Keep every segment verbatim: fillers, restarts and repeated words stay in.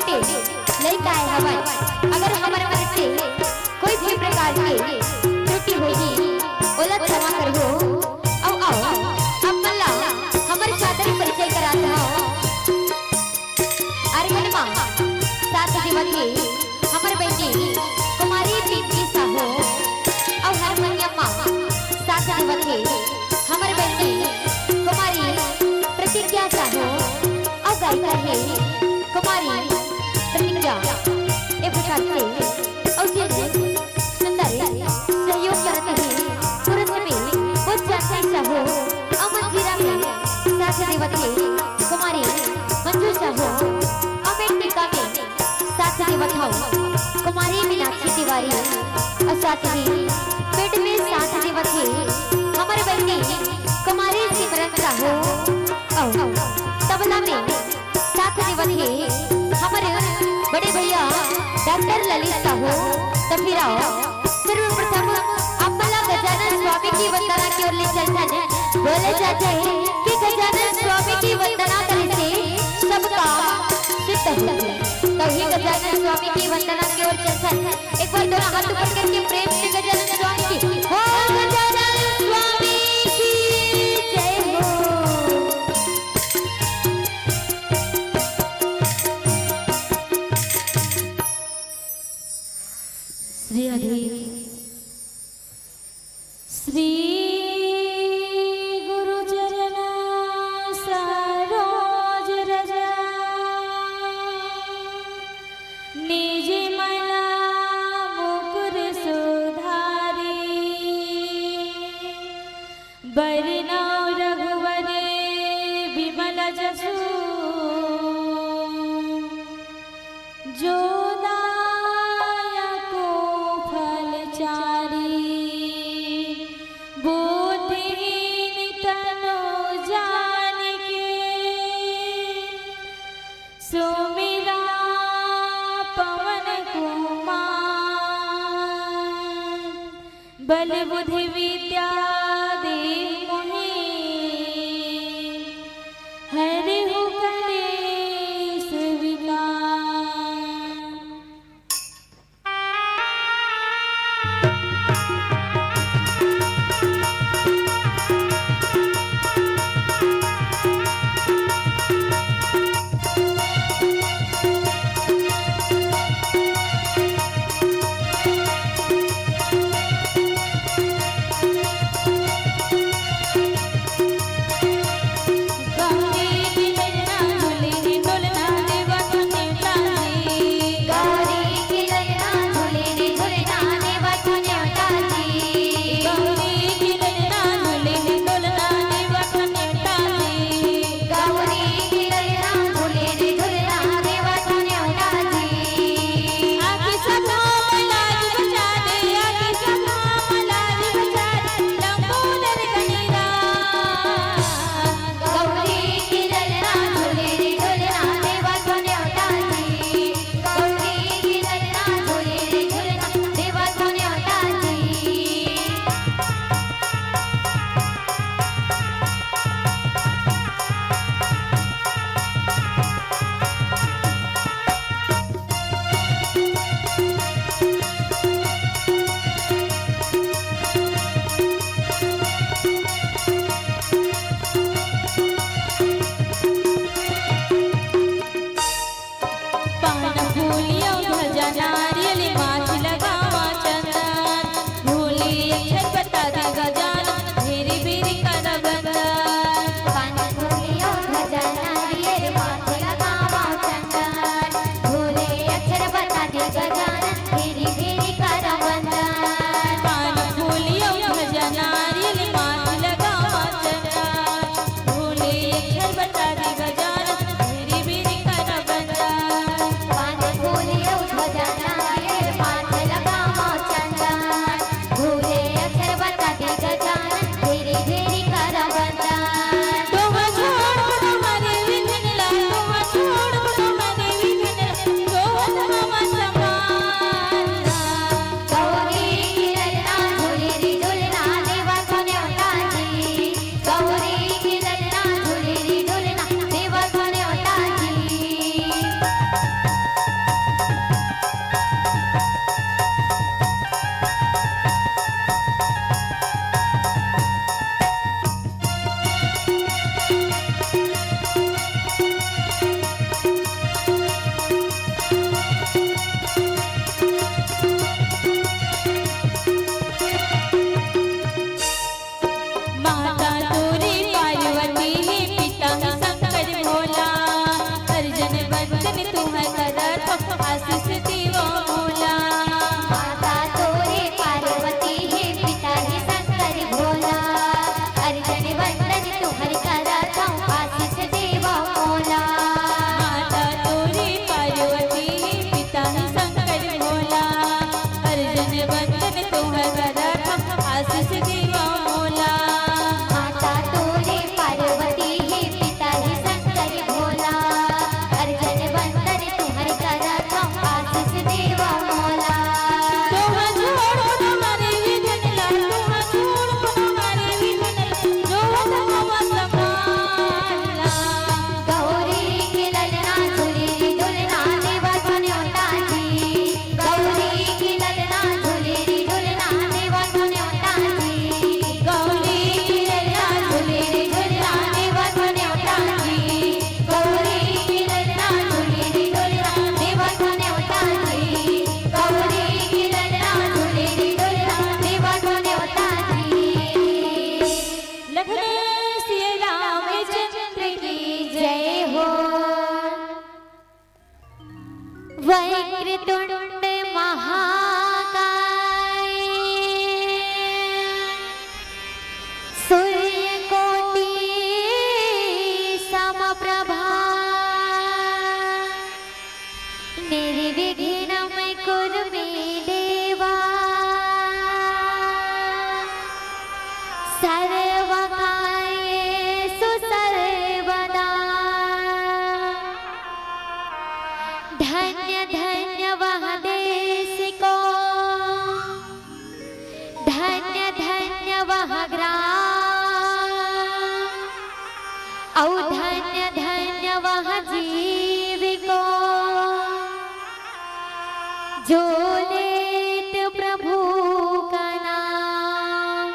लइका आए हवन, अगर हमर मन से कोई भी प्रकार के त्रुटि होही, ओला क्षमा करहू। अउ आओ, अब मन ला हमर सादर परिचय करात हव। आर्गन मा साथ देवत हे हमर बहिनी कुमारी पिंकी साहू, अउ हारमोनियम मा साथ देवत हे हमर बहिनी कुमारी प्रतिज्ञा साहू, अउ गायिका हे कुमारी प्रतिज्ञा। ए प्रकार से अउ जिन सुंदर सहयोग करत हे पुरुष में वो जानते साहू, अउ मंजीरा में साथ देवत हे कुमारी मंजू साहू, अउ मैं टीका में साथ देवत हव कुमारी मीनाक्षी तिवारी, अउ साथ ही बेंड में साथ देवत हे हमर बहिनी कुमारी सिमरन साहू, अउ तबला में साथ देवत हे हमर बड़े भैया डॉक्टर ललित साहू। त फिर आओ, सर्वप्रथम आप मन ला गजानन स्वामी की वंदना की ओर ले चलथन। बोले जाथे कि गजानन स्वामी की वंदना करे से सब काम सिद्ध होथे। त ही गजानन स्वामी की वंदना की ओर चलथन। एक बार दोनों हाथ ऊपर करके प्रेम से गजानन स्वामी की, बोल गजानन स्वामी की जय हो। श्री अधि श्री गुरु चरण सरोज रज, निज मन मुकुर सुधारी। बरनउँ रघुवर बिमल जसु, जो दायकु फल चारि। बुद्धिहीन तनु जानिके, सुमिरा पवन कुमार। बल बुद्धि विद्या दे मोहे, हरहु कलेस विकार। पान फूलियो ध्वजा नारियल माथ लगावा चंदन, भोले अक्षर बता दे गजानन, भेरी भेरी कर बंदन। पान फूलियो ध्वजा नारियल माथ लगावा चंदन, भोले अक्षर बता दे गजानन, भेरी भेरी कर बंदन। पान फूलियो ध्वजा नारियल माथ लगावा चंदन, भोले अक्षर बता दे गजानन, भेरी भेरी कर बंदन। पान फूलियो ध्वजा नारियल वंदन तुहर करत हम आशीष देवा मोला। माता तोरे पार्वती हे, पिता हे शंकर भोला। अर्जन वंदन तुहर करत हम आशीष देवा मोला। तुहा छोड़ कोनो हरे विधन ला, तुहा छोड़ कोनो हरे विधन ला, जो वंदन वंदन माला। गौरी के ललना झुलरी झुलना देवा तोने उतारी। गौरी के ललना झुलरी झुलना देवा तोने उतारी। गौरी के ललना झुलरी झुलना देवा तोने उतारी। गौरी के ललना झुलरी झुलना देवा तोने उतारी। गौरी के ललना झुलरी झुलना देवा तोने उतारी। लखन सिया रामचंद्र की जय हो। वक्रतुंड महाकाय सूर्यकोटि समप्रभा निर्विघ्नं कुरु मे देवा सर्वकार्येषु सर्वदा। धन्य धन्य वह देश को, धन्य धन्य वह ग्राम, अउ धन्य धन्य वह जीव को, जो लेत प्रभु का नाम।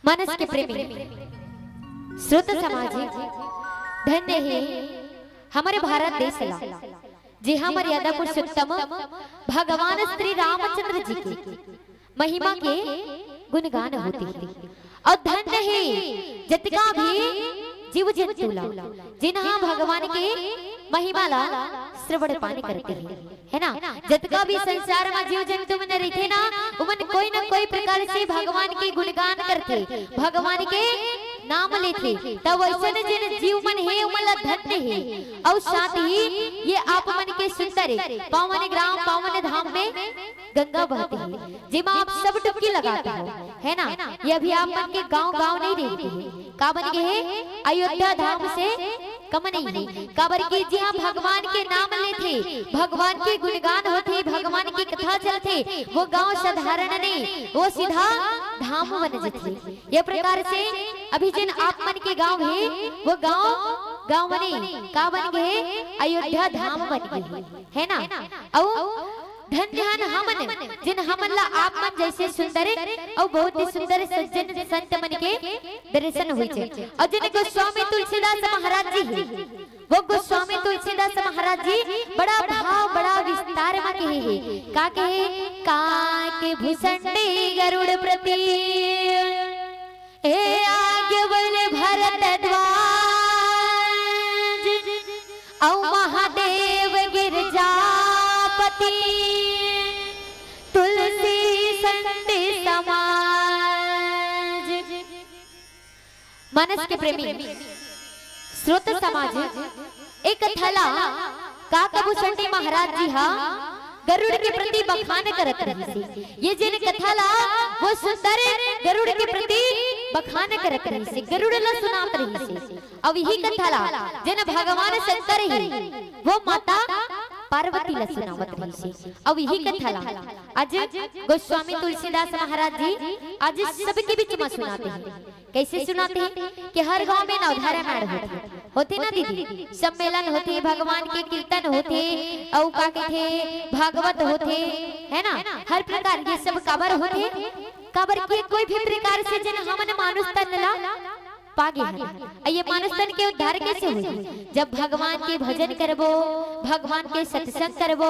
मानस के प्रेमी श्रोता समाज, धन्य हे हमर भारत देश ला, जिहां मर्यादा पुरुषोत्तम भगवान श्री रामचंद्र जी के महिमा के गुणगान होथे। अउ धन्य हे जतका भी जीव जंतु ला, जिनहा भगवान के महिमा ला श्रवण पान करथे, हे ना? जतका भी संसार म जीव जंतु मन रहिथे ना, उमन कोई न कोई प्रकार से भगवान के गुणगान करथे, भगवान के नाम लेथे। त वइसन जेन जीव मन हे, उमन ला धन्य हे। अउ साथ ही ये आप मन के सुंदर पावन ग्राम, पावन धाम में गंगा बहत हे, जेमा आप सब डुबकी लगात हो, हे ना? ये अभी आप मन के गांव, गांव नहीं रहिगे हे, का बन गे हे? अयोध्या धाम से कम नहीं हे। काबर कि जिहां भगवान के नाम लेथे, भगवान के गुणगान होथे, भगवान के कथा चलथे, वो गांव साधारण नहीं, वो सीधा धाम बन जथे। ये प्रकार से अभी जेन आप मन के गांव हे, वो गांव, गांव नहीं, का बन गे हे? अयोध्या धाम बन गे हे, हे ना? अउ धन्य हन हमन, जेन हमन ला आप मन जइसे सुंदर अउ बहुत ही सुंदर सज्जन संत मन के दर्शन होइसे। अउ जेन गोस्वामी तुलसीदास महाराज जी हे, वो गोस्वामी तुलसीदास महाराज जी बड़ा भाव, बड़ा विस्तार म कहे हे। का कहे? काक भुसंडी गरुड़ प्रति, ए आज्ञवल भरद्वाज, अउ महादेव गिरजापति, तुलसी संत समाज। मानस के प्रेमी श्रोता समाज, एक कथा ला काक भुसंडी महाराज जी हा गरुड़ के प्रति बखान करत रहिसे। ये जेन कथा ला वो सुंदर गरुड़ के प्रति बखान करत रहिसे, गरुड़ ला सुनावत रहिसे। अउ यही कथा ला जेन भगवान शंकर हे, वो माता पार्वती ला सुनावत रहिसे। अउ यही कथा ला आज गोस्वामी तुलसीदास महाराज जी आज सबके बीच म सुनात हे। कइसे सुनात हे कि हर गांव में नवधा रामायण होथे, होथे ना दीदी? सम्मेलन होथे, भगवान के कीर्तन होथे, अउ का कथे, भागवत होथे, हे ना? हर प्रकार ये सब काबर होथे? काबर कि कोई भी प्रकार से जेन हमन मानुष तन ला पागे हन, अउ ये मानुष तन के उद्धार कइसे होही? जब भगवान के भजन करबो, भगवान के सत्संग करबो,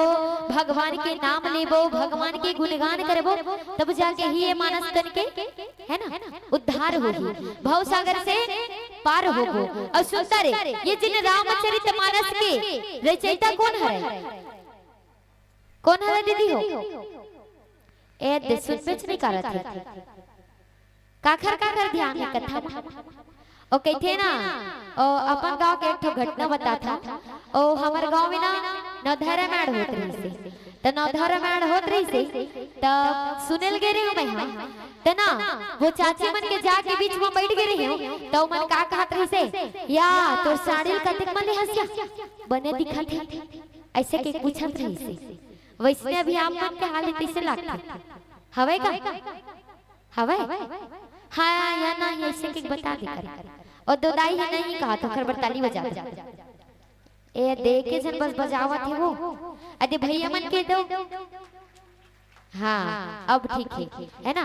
भगवान के नाम लेबो, भगवान के गुणगान करबो, तब जाके ही ये मानुष तन के, हे ना, उद्धार होही, भव सागर से पार होबो। अउ सुंदर, ये जेन रामचरित मानस के रचयिता कोन हरे? कोन हरे दीदी हो? ए दे सुनबेच नहीं करत हे। काखर काखर ध्यान हे कथा म? ओ कहिथे ना, ओ अपन गांव के एक ठो घटना बताथंव। ओ हमर गांव में ना नवधा रामायण होत रहिसे। त नवधा रामायण होत रहिसे, त सुने ल गे रहेंव मैं हा। त ना वो चाची मन के जाके बीच म बइठ गे रहेंव, त ओमन का कहत रहिसे, "या तोर साड़ी ल कतेक म ले हस या? बने दिखत हे।" अइसे के पूछत रहिसे। वइसने अभी आप मन के हाल हे तइसे लागथे। हवय का? हवय? हाँ, या ना, अइसे के बता दे कर। ओ दोदाई हे नहीं कहा, त ओकर बर ताली बजा दे। ए, दे के झन बस बजावत हे वो। अदे भइया मन के दो। हाँ, अब ठीक हे, हे ना?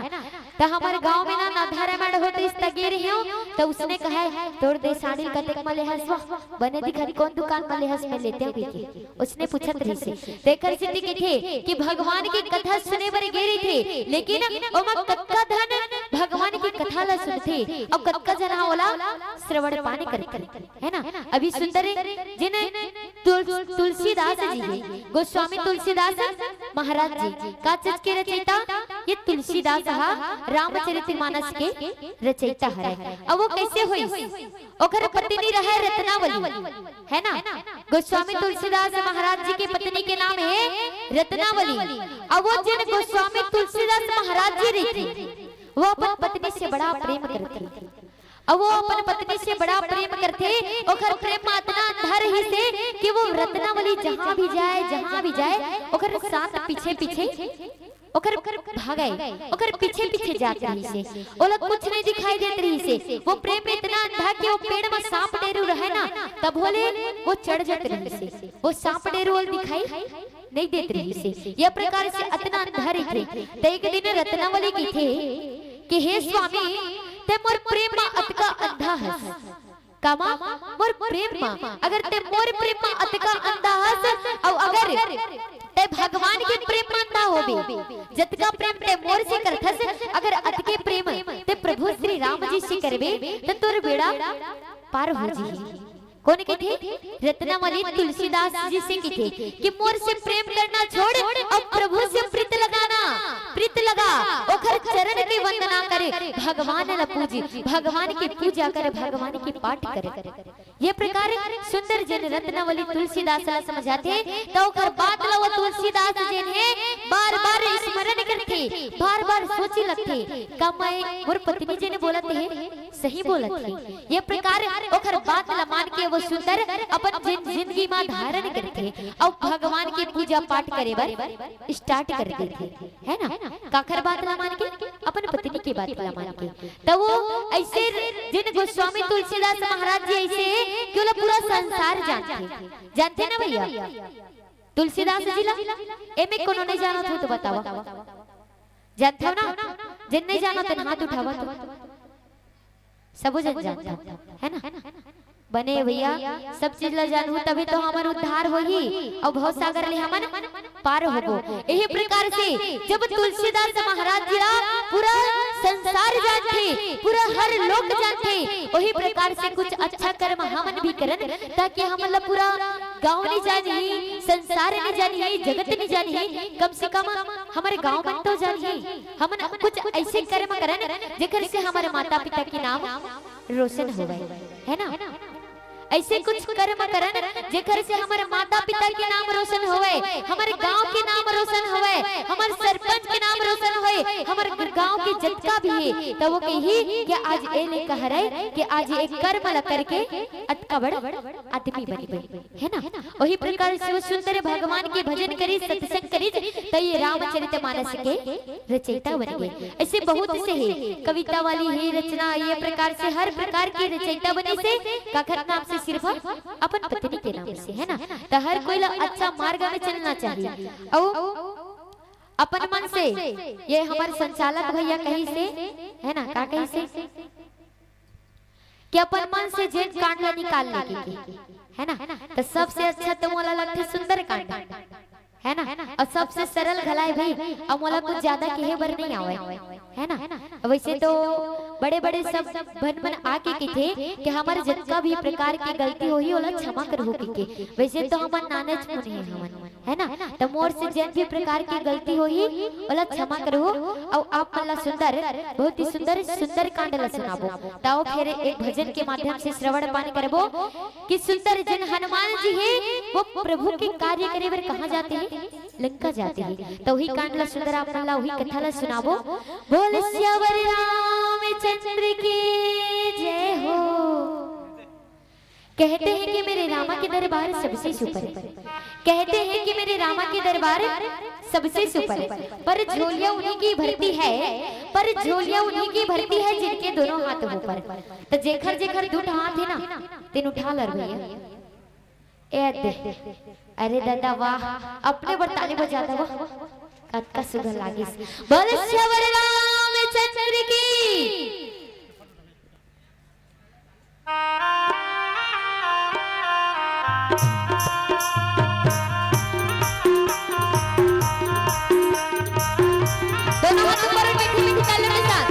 त हमर गांव में ना नवधा रामायण होत रहिस, त गे रहेंव, त उसने कहे, "तोर दे साड़ी ल कतेक म ले हस वा? बने दिखत, कोन दुकान म ले हस, मैं लेतेंव," कहिके। उसने पूछत रहिसे। तेकर सेती कहिथे कि भगवान के कथा सुने बर गे रहिथे, लेकिन ओमा कतका झन भगवान के कथा ल सुनथे अउ कतका झन ह ओला श्रवण पान करथे, हे ना? अभी सुंदर जिन तुल-, तुलसीदास जी हे, गोस्वामी तुलसीदास महाराज जी, का चीज के रचयिता? ये तुलसीदास ह रामचरित मानस के रचयिता हरय। अब वो कइसे होइस? ओकर पत्नी रहय रत्नावली, हे ना? गोस्वामी तुलसीदास महाराज जी के पत्नी के नाम हे रत्नावली। अब वो जिन गोस्वामी तुलसीदास महाराज जी रहिथे, वो अपन पत्नी से बड़ा प्रेम करथे। अब वो अपन पत्नी से बड़ा प्रेम करथे, ओकर प्रेम म अतना अंधा रहिसे कि वो रत्नावली जहाँ भी जाय, जहाँ भी जाय, ओकर साथ पीछे पीछे ओकर भागय, ओकर पीछे पीछे जात रहिसे, ओला कुछ नहीं दिखाई देत रहिसे। वो प्रेम में इतना अंधा कि वो पेड़ म सांप डेरू रहय ना, तभो ले वो चढ़ जात रहिसे, वो सांप डेरू ओला दिखाई नहीं देत रहिसे। ये प्रकार से अतना अंधा रहिथे। त एक दिन रत्नावली कहिथे कि "हे स्वामी, तैं मोर प्रेम म अतका अंधा हस।" कामा? मोर प्रेम म। अगर तैं मोर प्रेम म अतका अंधा हस, अउ अगर तैं भगवान के प्रेम म अंधा होबे, जतका प्रेम तैं मोर से करथस, अगर अतके प्रेम तैं प्रभु श्री राम जी से करबे, त तोर बेड़ा पार हो जही। कोन कहिथे? रत्नावली तुलसीदास जी से कहिथे कि "मोर से प्रेम करना छोड़ अउ प्रभु से प्रीत लगाना, प्रीत लगा, ओखर चरण के वंदना करे, भगवान ल पूज, भगवान के पूजा करे, भगवान के पाठ करे।" ये प्रकार सुंदर जिन रत्नावली तुलसीदास ला समझाथे, त ओकर बात ला वो तुलसीदास जेन हे, बार-बार स्मरण करथे, बार-बार सोचे लगथे, "का मैं, मोर पत्नी जेन बोलत हे, सही बोलत हे?" ये प्रकार ओकर बात ला मान के वो सुंदर अपन जिन-, जिंदगी मा धारण करथे अउ भगवान के पूजा पाठ करे बर start कर देथे। हे ना? काखर बात ला मान के? अपन पत्नी के बात ला मान के। त वो अइसे जिन गोस्वामी तुलसीदास महाराज जी अइसे हे कि ओला पूरा संसार जानथे। जानथे ना भइया? तुलसीदास जी ला? एमे कोनो नहीं जानत हो त बतावा। जानथव ना? जिन नहीं जानत हे, हाथ उठावा तो। सबो जन जानथव, हे ना? बने भइया, सब चीज ला जानहू तभे तो हमर उद्धार होही अउ भवसागर ले हमन पार होबो। एही प्रकार से जब तुलसीदास महाराज जी ला पूरा संसार जानथे, पूरा हर लोक जानथे, ओही प्रकार से कुछ अच्छा कर्म हमन भी करन, ताकि हमन ला पूरा गांव नहीं जानही, संसार नहीं जानही, जगत नहीं जानही, कम से कम हमर गांव मन तो जानही। हमन कुछ अइसे कर्म करन जेकर से हमर माता पिता के नाम रोशन होवय, हे ना? अइसे कुछ कर्म करन जेकर से हमर माता पिता के नाम रोशन होवय, हमर गांव के नाम रोशन होवय, हमर सरपंच के नाम रोशन होय, हमर गांव के जतका भी हे, त वो कही कि आज ए ले कहरय कि आज एक कर्म ला करके अतका बड़ आदमी बनबे। हे ना? ओही प्रकार से वो सुंदर भगवान के भजन करिस, सत्संग करिस, त ये रामचरित मानस के रचयिता बन गे। अइसे बहुत से हे, कविता वाली हे रचना, ये प्रकार से हर प्रकार के रचयिता बनिस हे। काखर नाम से? सिर्फ अपन पत्नी के नाम से, हे ना? त हर कोई ला अच्छा मार्ग में चलना चाहिए। अउ अपन मन से, ये हमर संचालक भइया कहिस हे, हे ना, का कहिस हे? कि अपन मन से जेन कांड ला निकाल ले के, हे ना? त सबसे अच्छा तो मोला लगथे सुंदर कांड, हे ना? अउ सबसे सरल घला हे भई, अउ मोला कुछ ज्यादा कहे बर नहीं आवय, हे ना? वइसे तो बड़े-बड़े सब झन मन आके कहिथे कि हमर जतका भी प्रकार के गलती होही, ओला क्षमा करहू कहिके। वइसे तो हमन नानच मुन हे हमन, है ना? त मोर से जेन भी प्रकार के गलती होही, ओला क्षमा करहू। अउ आप मन ला सुंदर, बहुत ही सुंदर, सुंदर कांड ला सुनाबो। त आओ फिर एक भजन के माध्यम से श्रवण पान करबो कि सुंदर जेन हनुमान जी हे, वो प्रभु के कार्य करे बर कहाँ जाते हैं? लंका जाते हैं। त वही कांड ला सुंदर आप मन ला, वही कथा ला सुनाबो। बोल सियावर रामचंद्र की जय हो। कहते हैं कि मेरे रामा के दरबार सबसे सुपर है। कहते हैं कि मेरे रामा के दरबार सबसे सुपर है, पर झोलियां उन्हीं की भरती है, पर झोलियां उन्हीं की भरती है जिनके दोनों हाथ ऊपर। त जेखर जेखर दू ठा हाथ हे ना, तेन उठा लर भैया। ए दे, अरे दादा वाह, अपने बर ताली बजा दो। कतका सुघर लागिस। बोल सियावर रामचंद्र की। दोनों हाथ ऊपर और मीठी मीठी तालियों के साथ।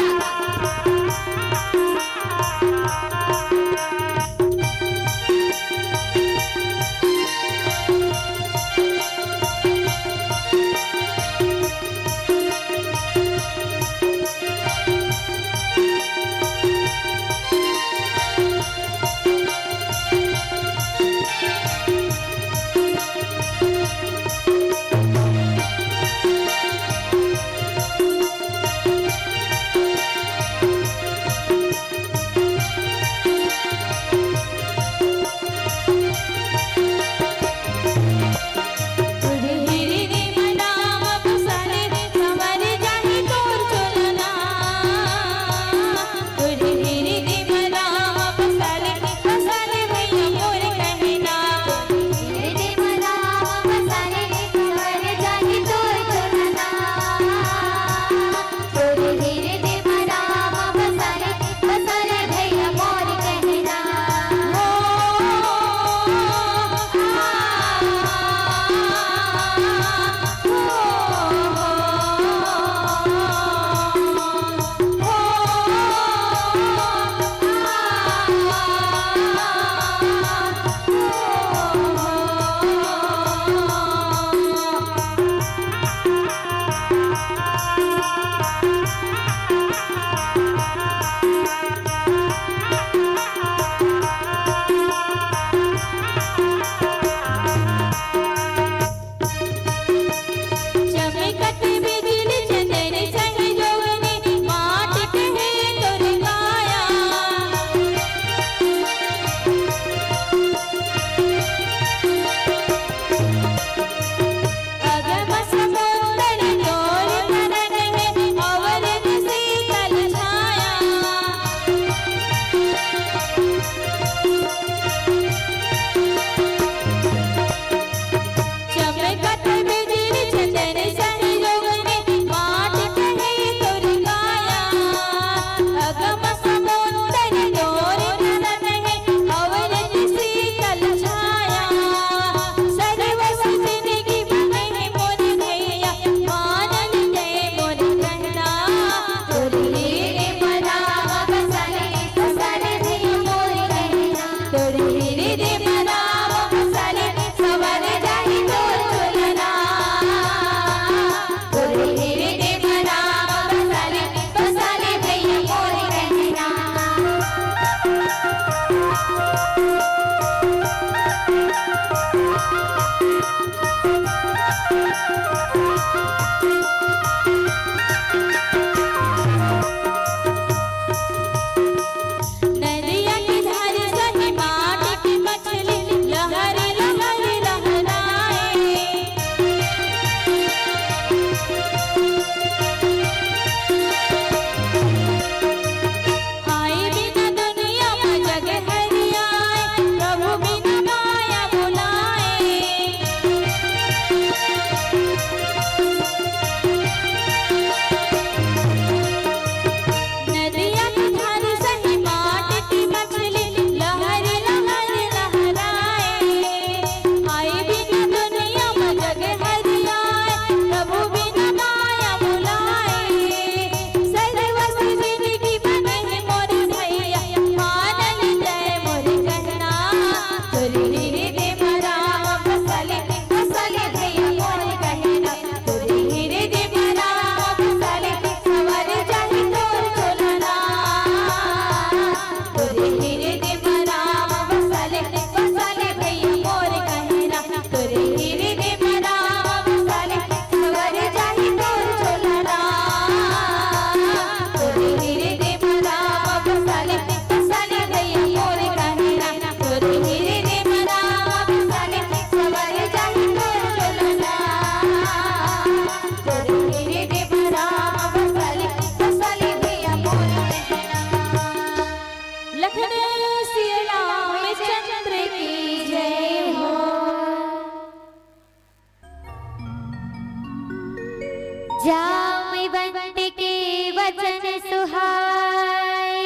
जामवंत के वचन सुहाए,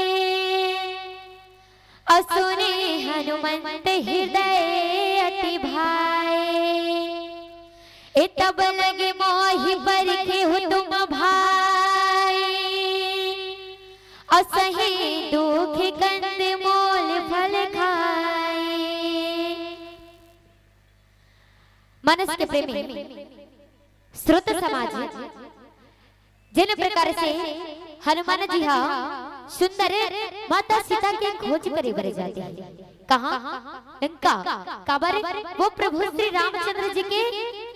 अउ सुने हनुमंत हृदय अति भाए। ए तब लगे मोहि परखेहु तुम भाई, अउ सही दुख कंद मूल फल खाए। मानस के प्रेमी श्रोता समाज, जिन प्रकार से हनुमान जी हा सुंदर माता सीता के खोज करे बर जाथे, कहाँ? लंका। काबर? वो प्रभु श्री रामचंद्र जी के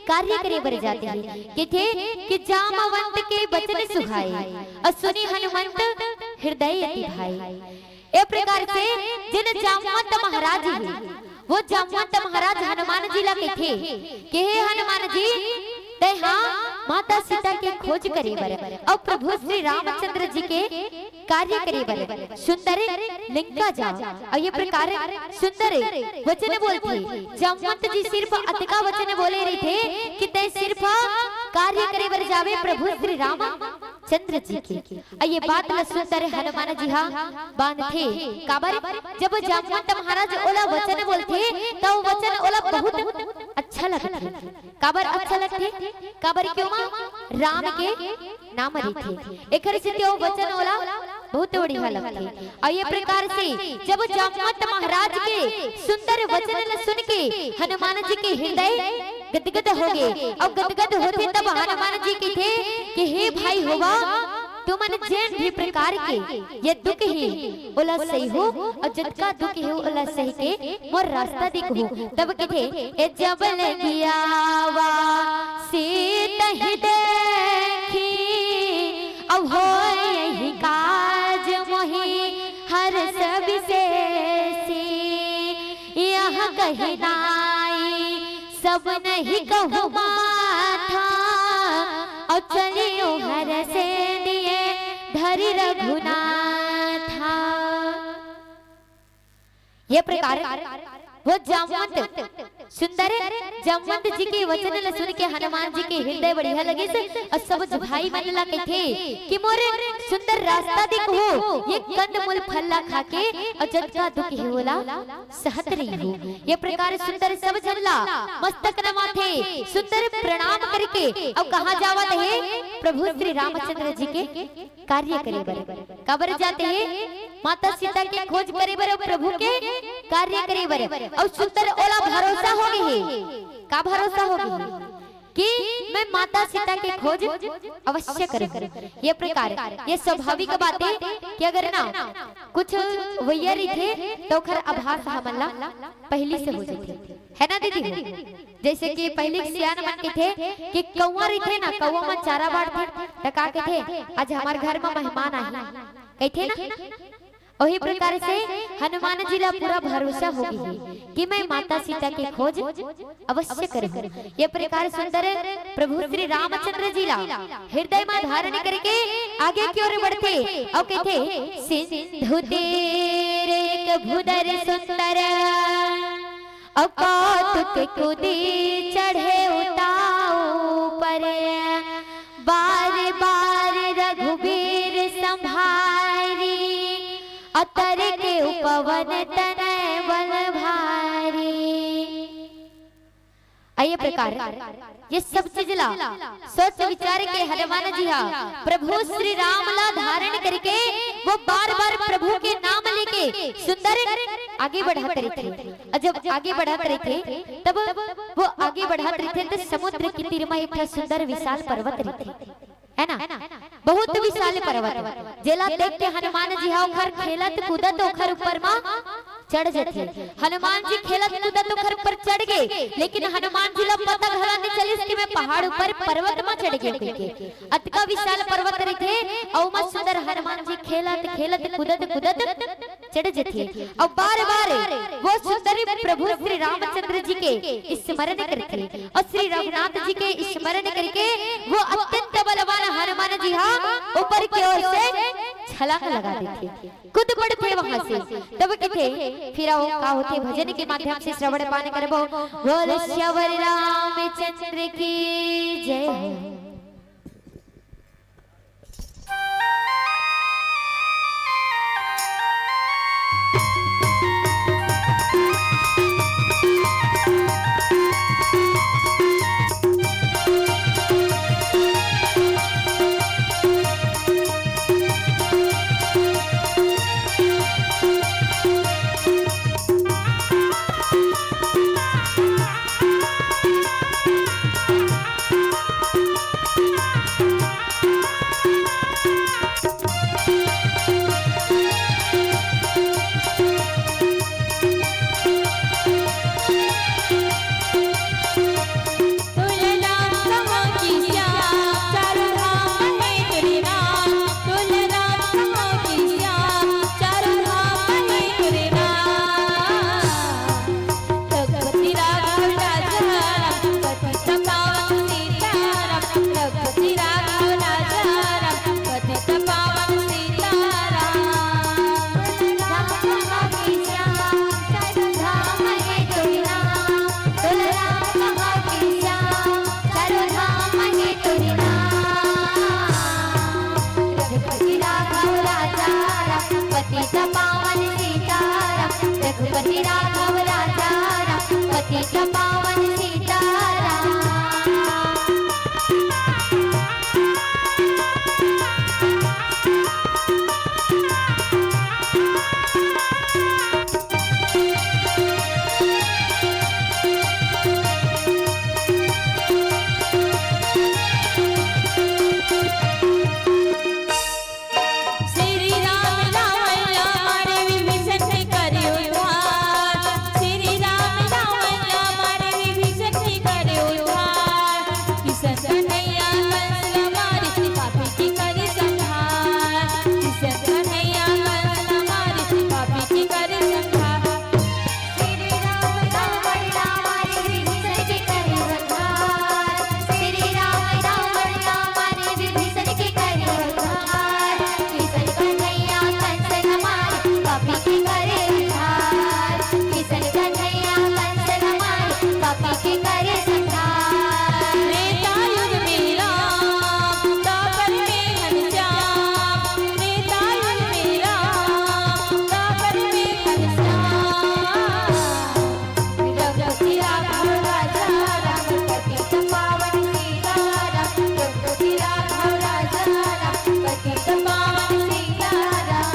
कार्य करे बर जाथे। कथे कि जामवंत के वचन सुहाए, अउ सुनी हनुमंत हृदय अति भाए। ए प्रकार से जिन जामवंत महाराज हे, वो जामवंत महाराज हनुमान जी ला कथे कि हे हनुमान जी, तैं हा माता सीता के खोज करे बर अउ प्रभु श्री रामचंद्र जी के कार्य करे बर सुंदर लंका जा। अउ ए प्रकार सुंदर वचन बोलथे, जामवंत जी सिर्फ अतका वचन बोले रहिथे कि तैं सिर्फ कार्य करे बर जाबे प्रभु श्री रामचंद्र जी के। अउ ए बात ला सुंदर हनुमान जी हा बांधथे। काबर? जब जामवंत महाराज ओला वचन बोलथे, त वो वचन ओला बहुत अच्छा लगथे। काबर अच्छा लगथे? काबर कि ओमा राम के नाम रहिथे, एखर सेती वो वचन ओला बहुत बढ़िया लगथे। अउ ए प्रकार से जब जामवंत महाराज के सुंदर वचन ला सुन के हनुमान जी के हृदय गदगद होगे, अउ गदगद होथे तब हनुमान जी कथे कि हे भाई होवा, तुमन जेन भी प्रकार के ए दुख हे, ओला सहहू, अउ जतका दुख हे, ओला सहि के मोर रास्ता देखहू। तब कथे, ए जब लगियावा सीतहि देखी, अब होय यही काज मोहि हरष बिसेसी। यह कहि नाई सब नहीं कहु माथा, अउ चलिउ हरषे दिए धरि रघुनाथा। ए प्रकार वो जामवंत सुंदर जामवंत जी के वचन ला सुन के हनुमान जी के हृदय बढ़िया लगिस, अउ सब भाई मन ला कथे कि मोर सुंदर रास्ता देखहू, ए कंदमूल फल ला खा के, अउ जतका दुख हे ओला सहत रहिहू। ए प्रकार सुंदर सब झन ला मस्तक नमाथे, सुंदर प्रणाम करके अउ कहाँ जावत हे? प्रभु श्री रामचंद्र जी के कार्य करे बर। काबर जाथे? माता सीता के खोज करे बर, प्रभु के कार्य करे बर। अउ सुंदर ओला भरोसा होगे हे। का भरोसा होगे हे? कि मैं माता सीता के खोज अवश्य करूँ। ए प्रकार, ए स्वाभाविक बात हे कि अगर ना कुछ होइया रहिथे, त ओखर आभास हमन ला पहिली से हो जाथे, है ना दीदी? जइसे कि पहिली के सियान मन कथे कि कौवा रहिथे ना, कौवा मन चारा बांटथे, त का कथे, "आज हमर घर म मेहमान आही," कथे ना। ओही प्रकार से हनुमान जी ला पूरा भरोसा होगे हे कि मैं माता सीता के खोज अवश्य करूँ। ए प्रकार सुंदर प्रभु श्री रामचंद्र जी ला हृदय म धारण करके आगे की ओर बढ़थे अउ कथे, "सिंधु तीर एक भुधर सुंदर, अउ कौतुक कुदी चढ़े उताऊ पर, बार बार रघुबीर संभारी, अतर के उपवन तनय बल भारी।" अउ ए प्रकार ए सब चीज ला सोच विचार के हनुमान जी हा प्रभु श्री राम ला धारण करके वो बार बार प्रभु के नाम लेके सुंदर आगे बढ़त रहिथे। अउ जब आगे बढ़त रहिथे, तब वो आगे बढ़त रहिथे, त समुद्र के तीर म एक ठा सुंदर विशाल पर्वत रहिथे, है ना? बहुत विशाल पर्वत, जेला देख के हनुमान जी हा ओखर खेलत कूदत ओखर ऊपर म चढ़ जथे। हनुमान जी खेलत कूदत ओखर ऊपर चढ़ गे, लेकिन हनुमान जी ला पता घला नइ चलिस कि मैं पहाड़ ऊपर पर्वत म चढ़ गेंव कहिके। अतका विशाल पर्वत रहिथे, अउ ओमा सुंदर हनुमान जी खेलत खेलत कूदत कूदत चढ़ जथे। अउ बार बार वो सुंदर प्रभु श्री रामचंद्र जी के स्मरण करथे, अउ श्री रघुनाथ जी के स्मरण करके वो अत्यंत बलवान हनुमान जी हा ऊपर की ओर से छलांग लगा देथे, कूद पड़थे वहां से। तब कथे, फिर अउ का होथे, भजन के माध्यम से श्रवण पान करबो। बोल सियावर रामचंद्र की जय। रघुपति राघव राजा राम, पतित पावन सीताराम। राम कहाँ के श्याम, चारों धाम है तोरे नाम। बोल राम कहाँ के श्याम, चारों धाम है तोरे नाम। रघुपति राघव राजा राम, पतित पावन सीताराम। रघुपति राघव राजा राम, पतित पावन सीताराम। श्री राम रावण ला मारे विभीषण के करे उद्धार। श्री राम रावण ला मारे विभीषण के करे उद्धार। किशन कन्हैया कंस ला मारे पापी के करे संहार। किशन कन्हैया कंस ला मारे पापी के करे संहार। श्री राम रावण ला मारे विभीषण के करे उद्धार। श्री राम रावण ला मारे विभीषण के करे उद्धार। किशन कन्हैया कंस ला मारे पापी के करे उद्धार। किशन कन्हैया कंस ला मारे पापी के करे संहार। त्रेता युग में राम, द्वापर में घनश्याम। त्रेता युग में राम, द्वापर में घनश्याम। रघुपति राघव राजा राम, पतित पावन सीताराम। रघुपति राघव राजा राम, पतित पावन सीताराम।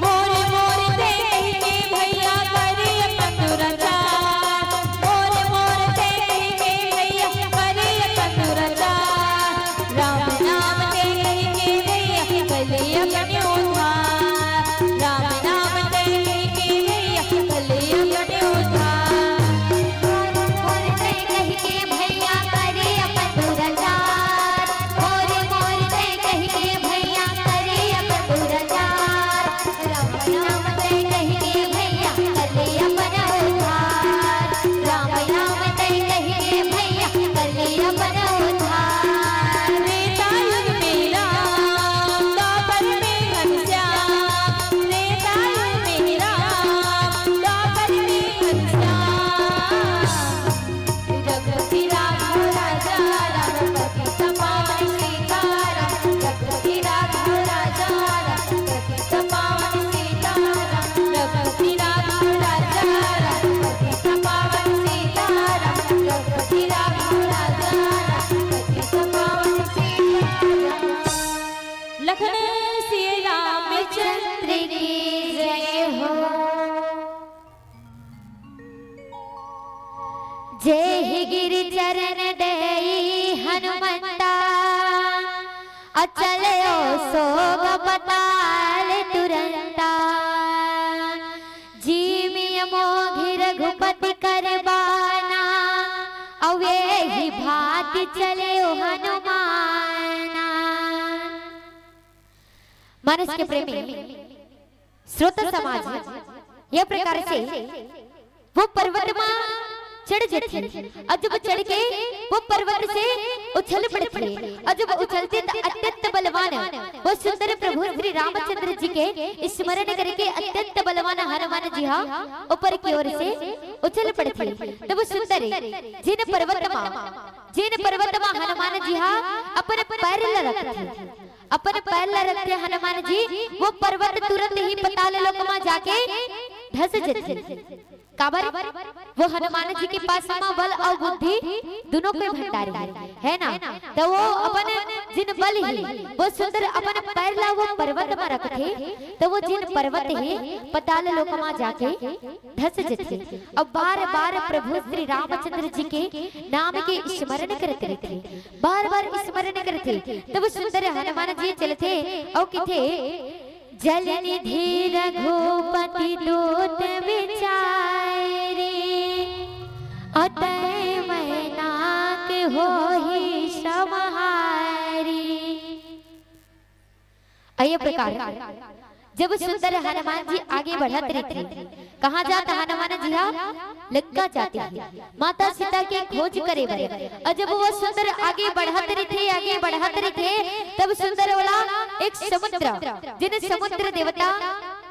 मोरे मोरे ते कहिके भैया करिया अपन दुराचार। मोरे मोरे ते कहिके भैया करिया अपन दुराचार। राम नाम ते कहिके भैया करिया अपन उद्धार। राम नाम ते कहिके भैया करिया अपन उद्धार। मोरे मोरे ते कहिके भैया करिया अपन दुराचार। मोरे मोरे ते कहिके भैया करिया अपन दुराचार। राम नाम ते कहिके भैया करिया अपन उद्धार। राम नाम ते कहिके भैया करिया अपन उद्धार। त्रेता युग में राम, द्वापर में घनश्याम। त्रेता युग में राम, द्वापर में घनश्याम। रघुपति राघव राजा राम, पतित पावन सीताराम। रघुपति राघव राजा राम, पतित पावन सीताराम। रघुपति राघव राजा राम, पतित पावन सीताराम। रघुपति राघव राजा राम, पतित पावन सीताराम। लखन सिया रामचंद्र की जय हो। जेहि गिरि चरण देई हनुमंता, अचल ओ सोग पताल तुरंता। जीमि अमोघि रघुपति कर बाना, अउ एहि भाँति चले ओ हनुमाना। मानस के प्रेमी श्रोता समाज, ये प्रकार से वो पर्वत मा चढ़ जथे, अउ जब चढ़ के वो पर्वत से उछल पड़थे, अउ जब उछलथे त अत्यंत बलवान वो सुंदर प्रभु श्री रामचंद्र जी के स्मरण करके अत्यंत बलवान हनुमान जी हा ऊपर की ओर से उछल पड़थे। त वो सुंदर जिन पर्वत मा, जिन पर्वत मा हनुमान जी हा अपन पैर ल रखथे, अपन पैर ल रखथे हनुमान जी, वो पर्वत तुरंत ही पताल लोक मा जाके धस जथे। काबर? वो हनुमान जी के पास मा बल अउ बुद्धि दुनों के भंडारी हे, हे ना? त वो अपन जिन बल ही, वो सुंदर अपन पैर ला वो पर्वत मा रखथे, त वो जिन पर्वत ही पताल लोक मा जाके धस जथे। अउ बार-बार प्रभु श्री रामचंद्र जी के नाम के स्मरण करत रहिथे, बार-बार स्मरण करथे। तब सुंदर हनुमान जी चलथे अउ कथे, "जल निधि रघुपति दूत विचार।" प्रकार, जब सुंदर हनुमान जी आगे बढ़त रहिथे, कहाँ जात हनुमान जी हा? लंका जात हे, माता सीता के खोज करे बर। अउ जब वो सुंदर आगे बढ़त रहिथे, आगे बढ़त रहिथे, तब सुंदर ओला एक समुद्र, जेन समुद्र देवता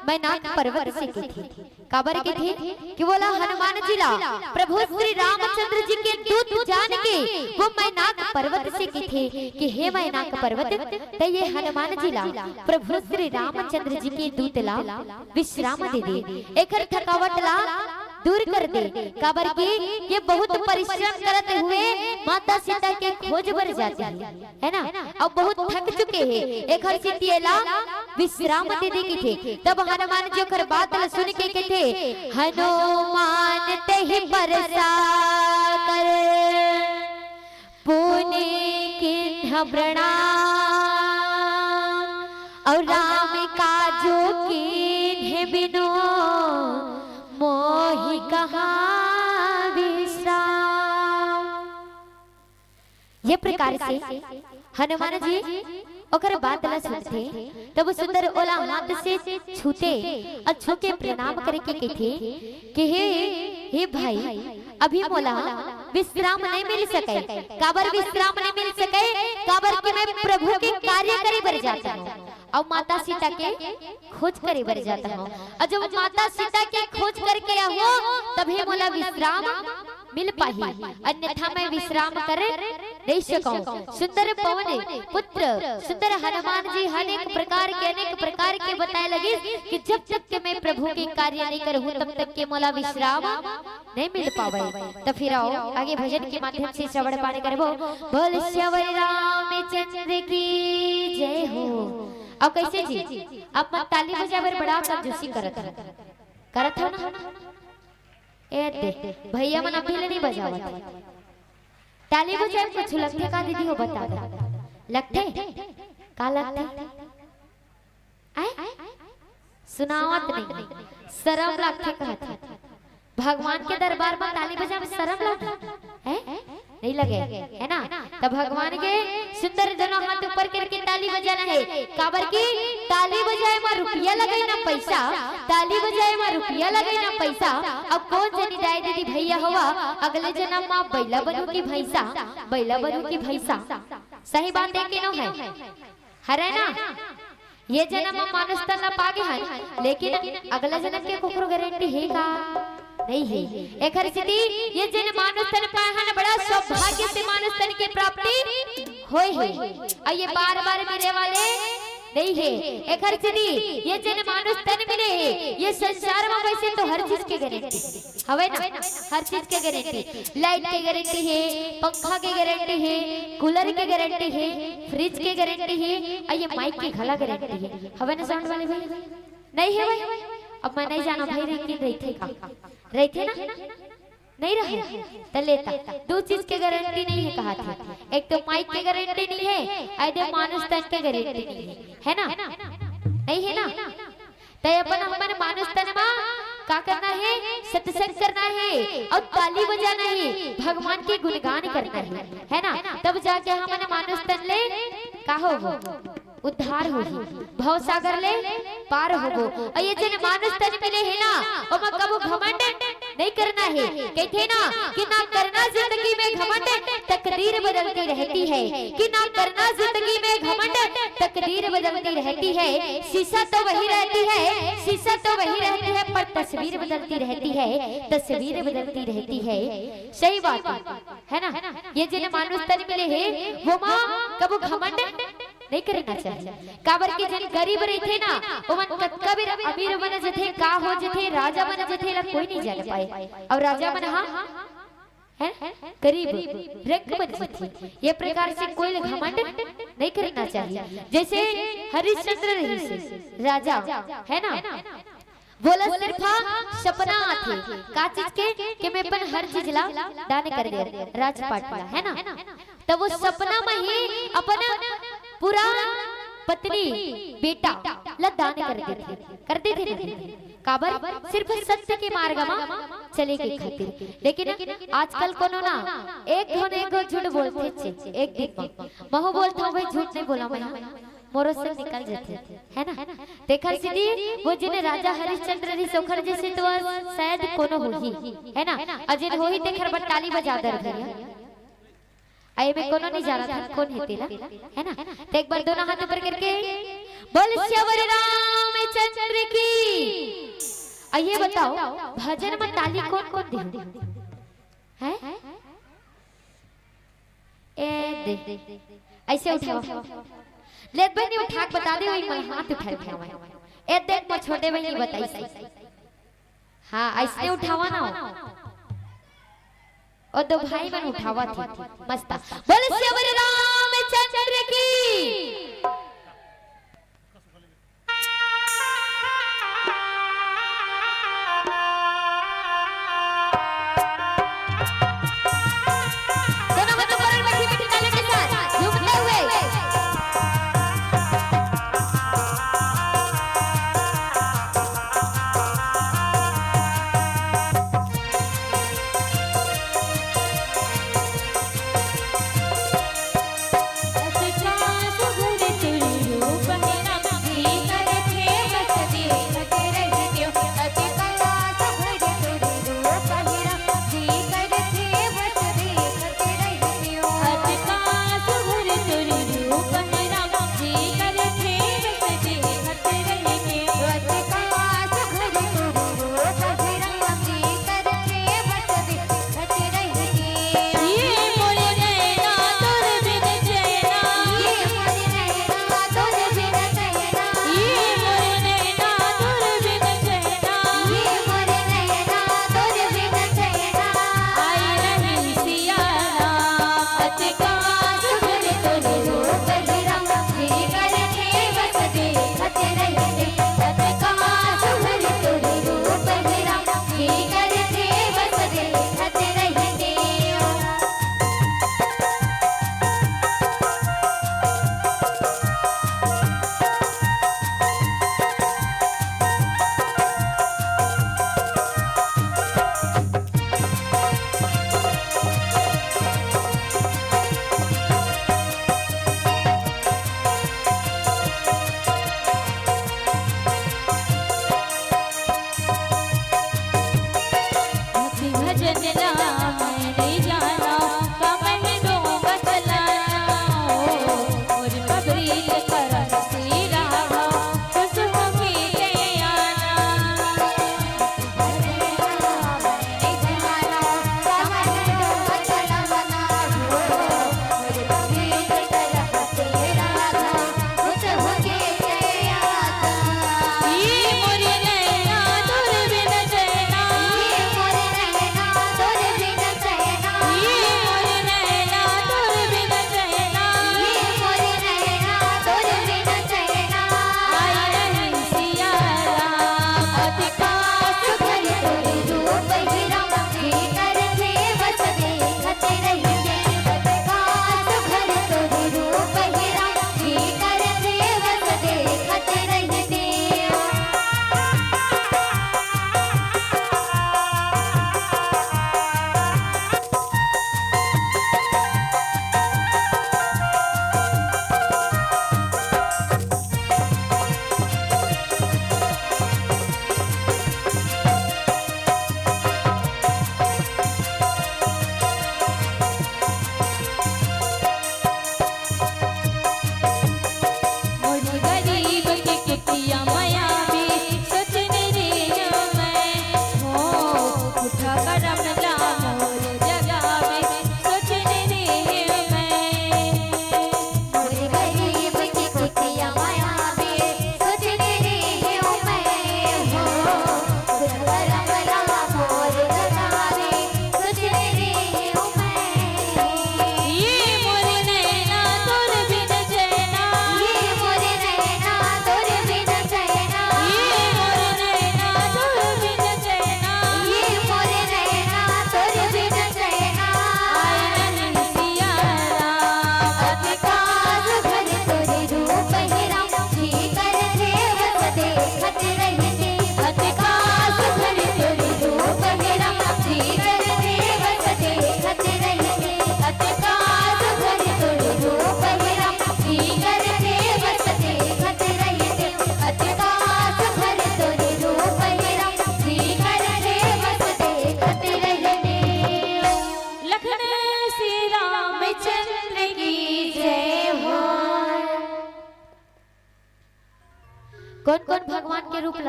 मैनाक पर्वत से कथे। काबर कथे कि वोला हनुमान जी ला प्रभु श्री रामचंद्र जी के दूत जान के वो मैनाक पर्वत से कथे कि हे मैनाक पर्वत, त ये हनुमान जी ला प्रभु श्री रामचंद्र जी के दूत ला विश्राम दे दे, एकर थकावट ला दूर कर दे, काबर कि ये बहुत परिश्रम करत हुए माता सीता के खोज बर जात हे, है ना? अब बहुत थक चुके हे, एकर सेती एला विश्राम दे दे कथे। तब हनुमान जी ओकर बात ला सुन के कथे, हनुमान तेहि परसा कर पुनि कीन्ह प्रणाम, अउ राम काजु कीन्हे बिनु मोहि कहाँ विश्राम। ये प्रकार से हनुमान जी ओकर बात ला सुनथे, तब सुंदर ओला हाथ से छूथे अउ छू के प्रणाम करके कथे कि हे, हे भाई, अभी मोला विश्राम नहीं मिल सके। काबर विश्राम नहीं मिल सके? काबर कि मैं प्रभु के कार्य करे बर जात हूँ अउ माता सीता के खोज करे बर जात हूँ। अउ जब माता सीता के खोज करके आहूँ, तभी मोला विश्राम मिल पाही, अन्यथा मैं विश्राम कर नहीं सकूं। सुंदर पवन पुत्र सुंदर हनुमान जी अनेक प्रकार के, अनेक प्रकार के बताए लगिस कि जब तक के मैं प्रभु के कार्य नहीं करहूं, तब तक के मोला विश्राम नहीं मिल पावे। तो फिर आओ आगे भजन के माध्यम से श्रवण पाठ करबो। बोल श्यावर रामचंद्र की जय हो। अब कैसे जी, आप मन ताली बजाए बर बड़ा कंजूसी करत हो, करत हो ना? ए दे, भैया मन अभी ले नहीं बजावत। ताली बजाए कुछ लगथे का दीदी हो, बता दो। लगथे? का लगथे? आय? सुनावत नहीं। शरम लगथे कहत हे। भगवान के दरबार में ताली बजाए में शरम लगे? हैं? नहीं लगे, है ना? तो भगवान के सुंदर दोनों हाथ ऊपर करके ताली बजाना है। काबर की ताली बजाए में रुपया लगे ना पैसा, ताली बजाए में रुपया लगे ना पैसा। अब कोन जनी दाई दीदी भैया होवा, अगले जन्म में बैला बनू की भैंसा, बैला बनू की भैंसा। सही बात है कि नो है? हरे ना? ये जन्म में मानुष तन ला पागे हन, लेकिन अगला जन्म के कुकरो गारंटी हे का? नहीं हे। एखर सेती ये जेन मानुष तन पाए हन, बड़ा सौभाग्य से मानुष तन के प्राप्ति होय हे। अउ ये बार-बार मिले वाले नहीं हे। एखर सेती ये जेन मानुष तन मिले हे, ये संसार में वैसे तो हर चीज के गारंटी हवे ना, हर चीज के गारंटी, लाइट के गारंटी हे, पंखा के गारंटी हे, कूलर के गारंटी हे, फ्रिज के गारंटी हे, अउ ये माइक के घला गारंटी हे। हवे ना साउंड वाले भाई? नहीं हे भाई? अब मैं नहीं जाना भाई, लेकिन रहिथे का? रहिथे ना? नहीं रहे? त लेता। दू चीज के गारंटी नहीं हे कहा था। एक तो माइक के गारंटी नहीं हे, अउ दे मानुष तन के गारंटी नहीं हे। है ना? नहीं हे ना? तय अपन हमन मानुष तन मा का करना हे? सत्संग करना हे अउ ताली बजाना हे, भगवान के गुणगान करना हे, है ना? तब जाके हमन मानुष तन ले का हो, उद्धार होही, भव सागर ले पार होबो। अउ ये जेन मानुष तन मिले हे ना, ओमा कभू घमंड नहीं करना हे। कहथे ना कि ना करना जिंदगी में घमंड, तकदीर बदलती रहती है, कि ना करना जिंदगी में घमंड, तकदीर बदलती रहती है। शीशा तो वही रहती है, शीशा तो वही रहती है, पर तस्वीर बदलती रहती है, तस्वीर बदलती रहती है। सही बात हे, है ना? ये जेन मानुष तन मिले हे, वो मा कभू घमंड नहीं करना चाहिए। काबर के जेन गरीब रहिथे ना, ओमन कतका बेर अमीर बन जथे, का हो जथे, राजा बन जथे, एला कोई नहीं जान पाए। अउ राजा मन हा, हैं, गरीब, रंक बन जथे। ये प्रकार से कोई घमंड नहीं करना चाहिए। जैसे हरिश्चंद्र रहिस हे, राजा, है ना? वोला सिर्फ सपना आथे, का चीज के? कि मैं अपन हर चीज ला दान कर दे, राजपाट ला, है ना? तब वो सपना में ही अपन पूरा पत्नी, बेटा ला दान कर देथे, कर देथे ना? काबर? सिर्फ सत्य के मार्ग में चले के खातिर। लेकिन आजकल कोनो ना एक घन एक झूठ बोलथे, एक दिन में महू बोलथव भाई, झूठ नहीं बोला मैं। मोरो से निकल जाथे, है ना? तेखर सेती वो जेन राजा हरिश्चंद्र रिहिस ओखर जइसे तो शायद कोनो होही, है ना? अउ जेन होही तेखर बर ताली बजा दर भैया। अ एमे कोनो नइ जानत हे कोन हे तेला, है ना? त एक बार दोनों हाथ ऊपर करके बोल सियावर रामचंद्र की। अ ये बताओ, भजन म ताली कोन कोन दे? हैं? ए दे। अइसे उठावा। ले बहिनी उठा के बता दे, वही मैं हाथ उठा के आवा। ए देख, मोर छोटे बहिनी बताइस। हाँ, अइसने उठावा ना। ओ दो भाई मन उठावत हे। मस्त। बोल सियावर रामचंद्र की। दोनों हाथ ऊपर और मीठी मीठी ताली के साथ झूमते हुए।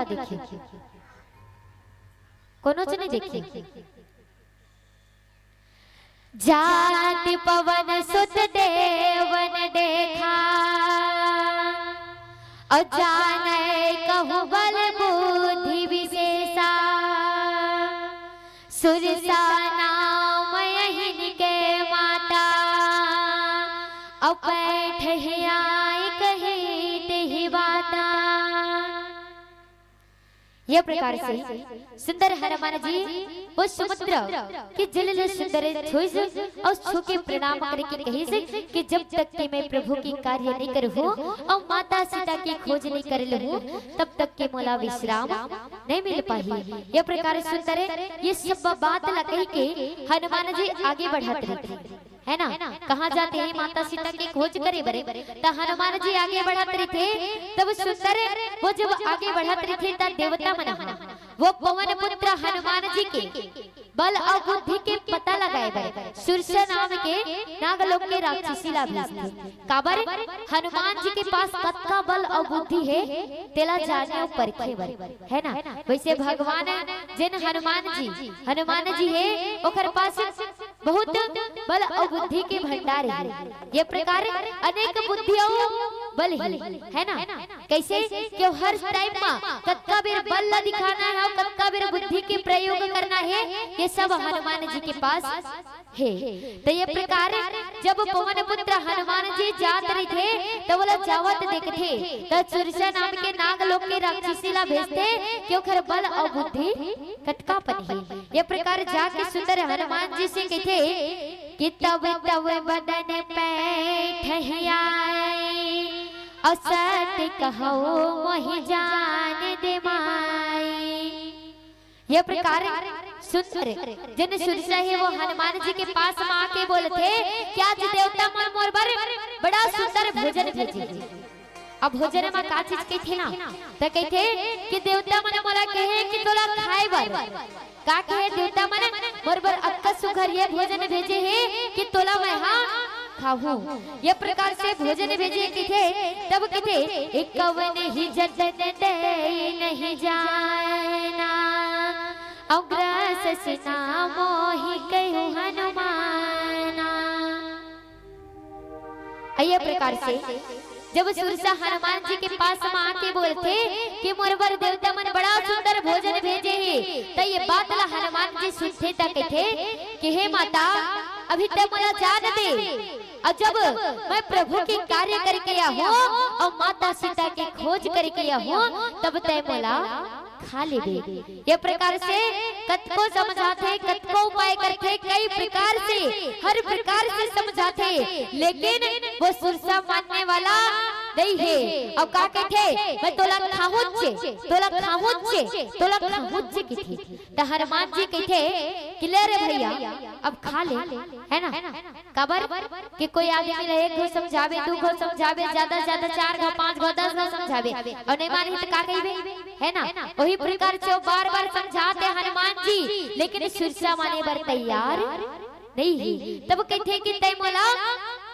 देखे, कोनो च नहीं देखे। जाति पवन सुत देवन देखा, अउ जानै कहूँ बल बुद्धि विशेषा। सुरसा नाम अहिन के माता, अउ पैठहिया कही तेहि बाता। ये प्रकार से सुंदर हनुमान जी वो समुद्र के जल ल सुंदर छुइस अउ छू के प्रणाम करके कहिस कि जब तक के मैं प्रभु के कार्य नहीं करहूँ अउ माता सीता के खोज नहीं कर लूँ, तब तक के मोला विश्राम नहीं मिल पाही। ये प्रकार सुंदर ये सब बात ला कहि के हनुमान जी आगे बढ़त रहिथे, है ना? कहाँ जाथे हे माता सीता के खोज करे बर, त हनुमान जी आगे बढ़त रहिथे। तब सुंदर वो जब आगे बढ़त रहिथे, त देवता मन ह वो पवन पुत्र हनुमान जी के बल अउ बुद्धि के पता लगाए बर सुरसा नाम के नागलोक के राक्षसी ला भेजथे। काबर? हनुमान जी के पास कतका बल अउ बुद्धि हे, तेला जाने अउ परखे बर, है ना? वैसे भगवान जेन हनुमान जी, हनुमान जी हे, ओकर पास बहुत बल अउ बुद्धि के भंडार हे। ये प्रकार अनेक बुद्धि अउ बल हे, है ना? कैसे कि हर टाइम मा कतका बेर बल ला दिखाना हे अउ कतका बेर बुद्धि के प्रयोग करना हे, ये सब हनुमान जी के पास हे। त ये प्रकार जब पवन पुत्र हनुमान जी जात रहिथे, त ओला जावत देखथे, त सुरसा नाम के नागलोक के राक्षसी ला भेजथे कि ओखर बल अउ बुद्धि कतका पन हे। ये प्रकार जाके सुंदर हनुमान जी से कहिथे कि तब तब बदन पैठहिया, अउ सत कहौ मोहि जान दे माई। ये प्रकार सुंदर जेन सुरसा हे वो हनुमान जी के पास मा आके बोलथे कि आज देवता मन मोर बर बड़ा सुंदर भोजन भेजे। अब भोजन मा का चीज कहिथे ना, त कहिथे कि देवता मन मोला कहे कि तोला खाए बर। का कहे देवता मन? मोर बर अतका सुघर ये भोजन भेजे हे कि तोला मैं हा खाहूँ। ये प्रकार से भोजन भेजे कहिथे, तब कहिथे, "ए कवन ही जतन दे नहीं जाना, अउ ग्रस सिना मोहि कहु हनुमाना।" ये प्रकार से जब सुरसा हनुमान जी के पास मा आके बोलथे कि मोर बर देवता मन बड़ा सुंदर भोजन भेजे हे, त ये बात ला हनुमान जी सुनथे त कहिथे कि हे माता, अभी तै मोला जान दे, अउ जब मैं प्रभु के कार्य करके आहूँ अउ माता सीता के खोज करके आहूँ, तब तै मोला खा लेबे। ये प्रकार से कतको समझाथे, कतको उपाय करथे, कई प्रकार से, हर प्रकार से समझाथे, लेकिन वो सुरसा मानने वाला नहीं हे। अउ का कहिथे, "मैं तोला खाहूँचे, तोला खाहूँचे, तोला खाहूँचे," कहिथे। त हनुमान जी कहिथे कि, "ले रे भैया, अब खा ले," है ना? काबर कि कोई आदमी ला एक घो समझाबे, दू घो समझाबे, ज्यादा से ज्यादा चार घो, पांच घो, दस घो समझाबे, अउ नहीं मानही त का कहिबे, है ना? वही प्रकार से वो बार-बार समझाथे हनुमान जी, लेकिन सुरसा माने बर तैयार नहीं हे। तब कहिथे कि तै मोला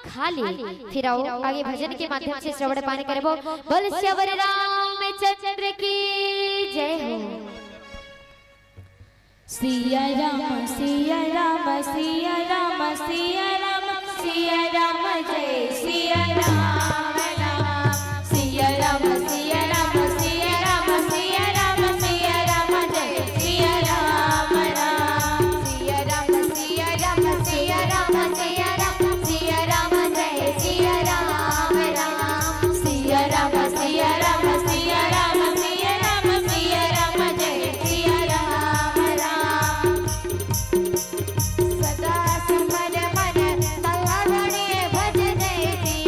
खा ले। फिर आओ आगे भजन के माध्यम से श्रवण पान करबो। बोल सियावर रामचंद्र की जय हो। सिया राम, सिया राम, सिया राम, सिया राम, सिया राम, जय सिया राम, राम। सिया राम, सिया राम, सिया राम, सिया राम, सिया राम, जय सिया राम, राम। सिया राम, सिया राम, सिया राम, सिया राम, सिया राम, जय सिया राम, राम। सिया राम, सिया राम, सिया राम, सिया राम, सिया राम, जय सिया राम, राम। सदा सुमन मन तल्ला घड़ी भज जय सिया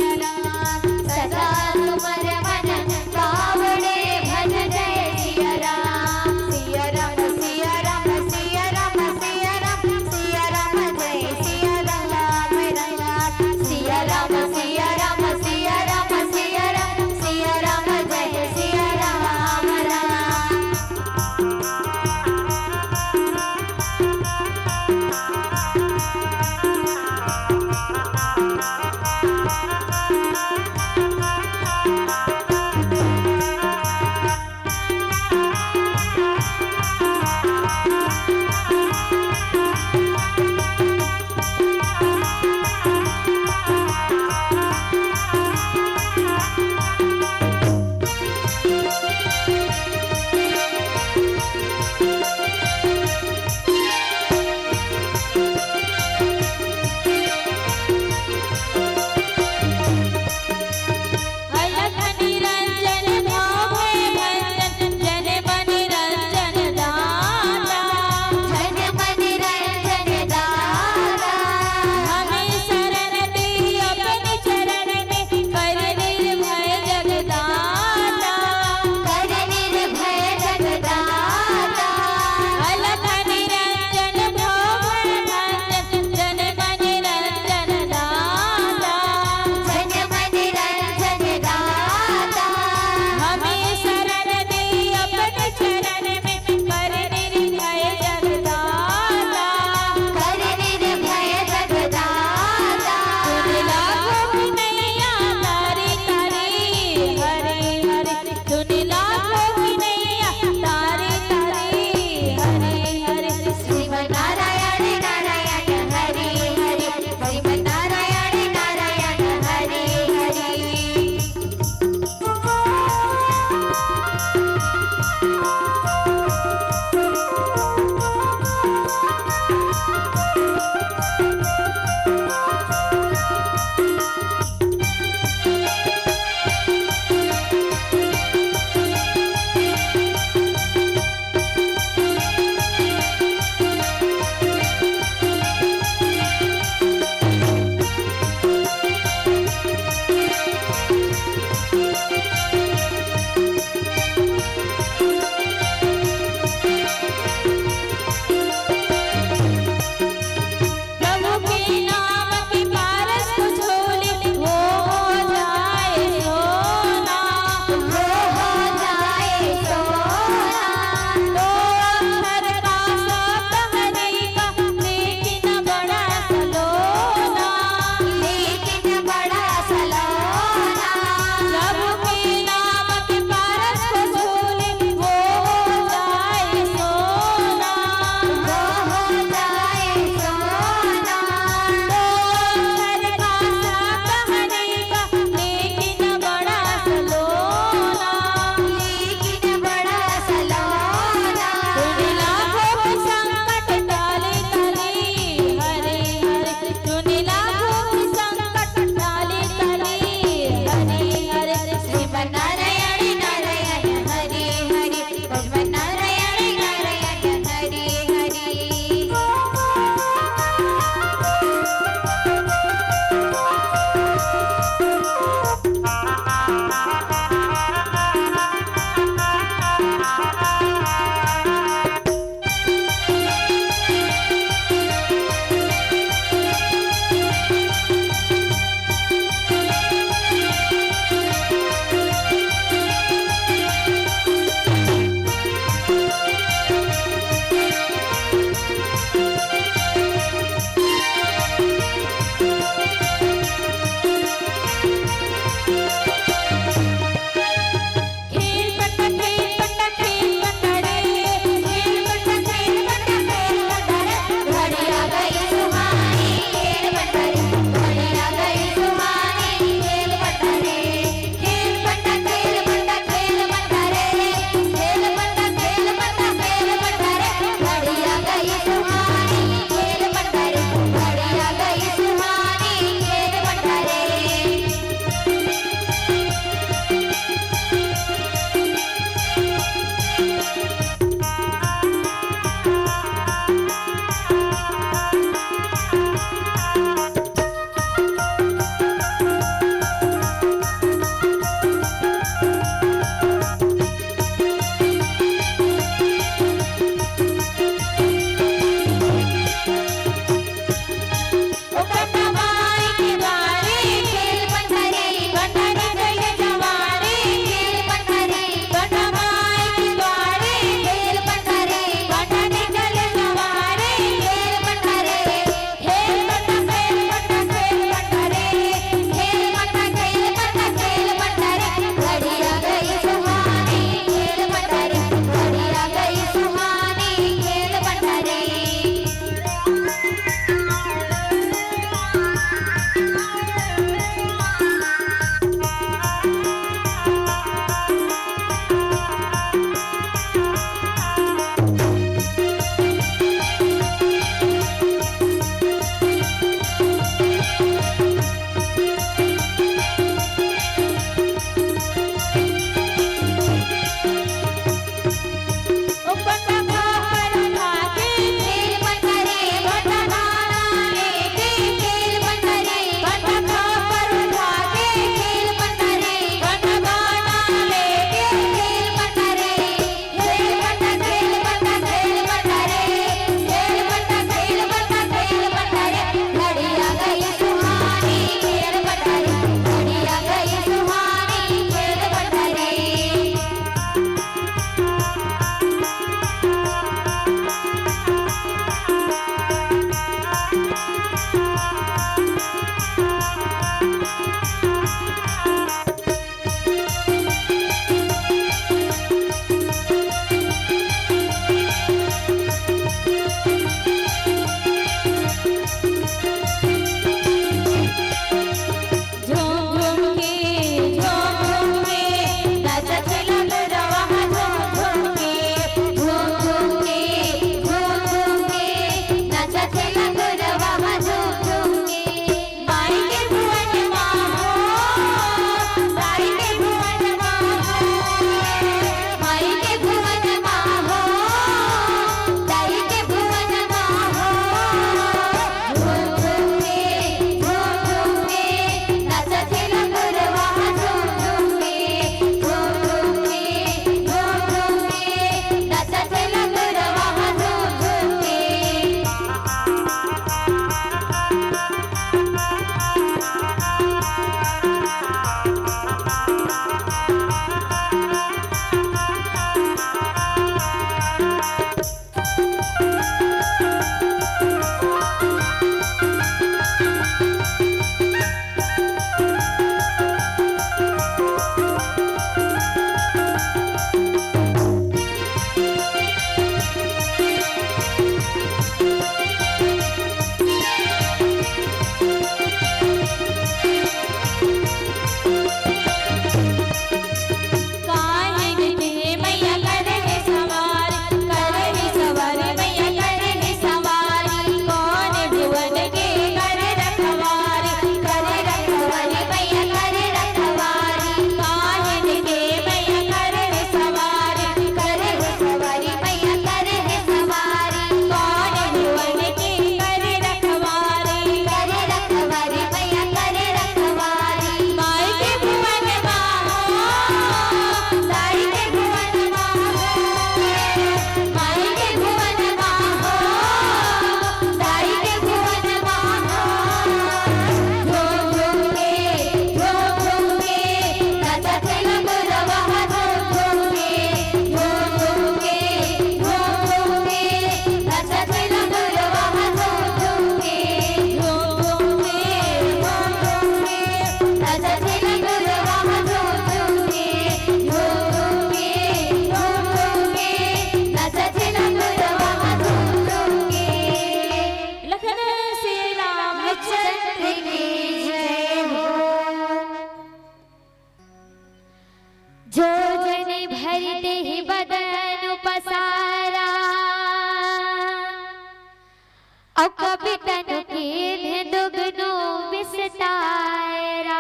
अउ कपि तनु कीन्ह दुगुनु बिस्तारा।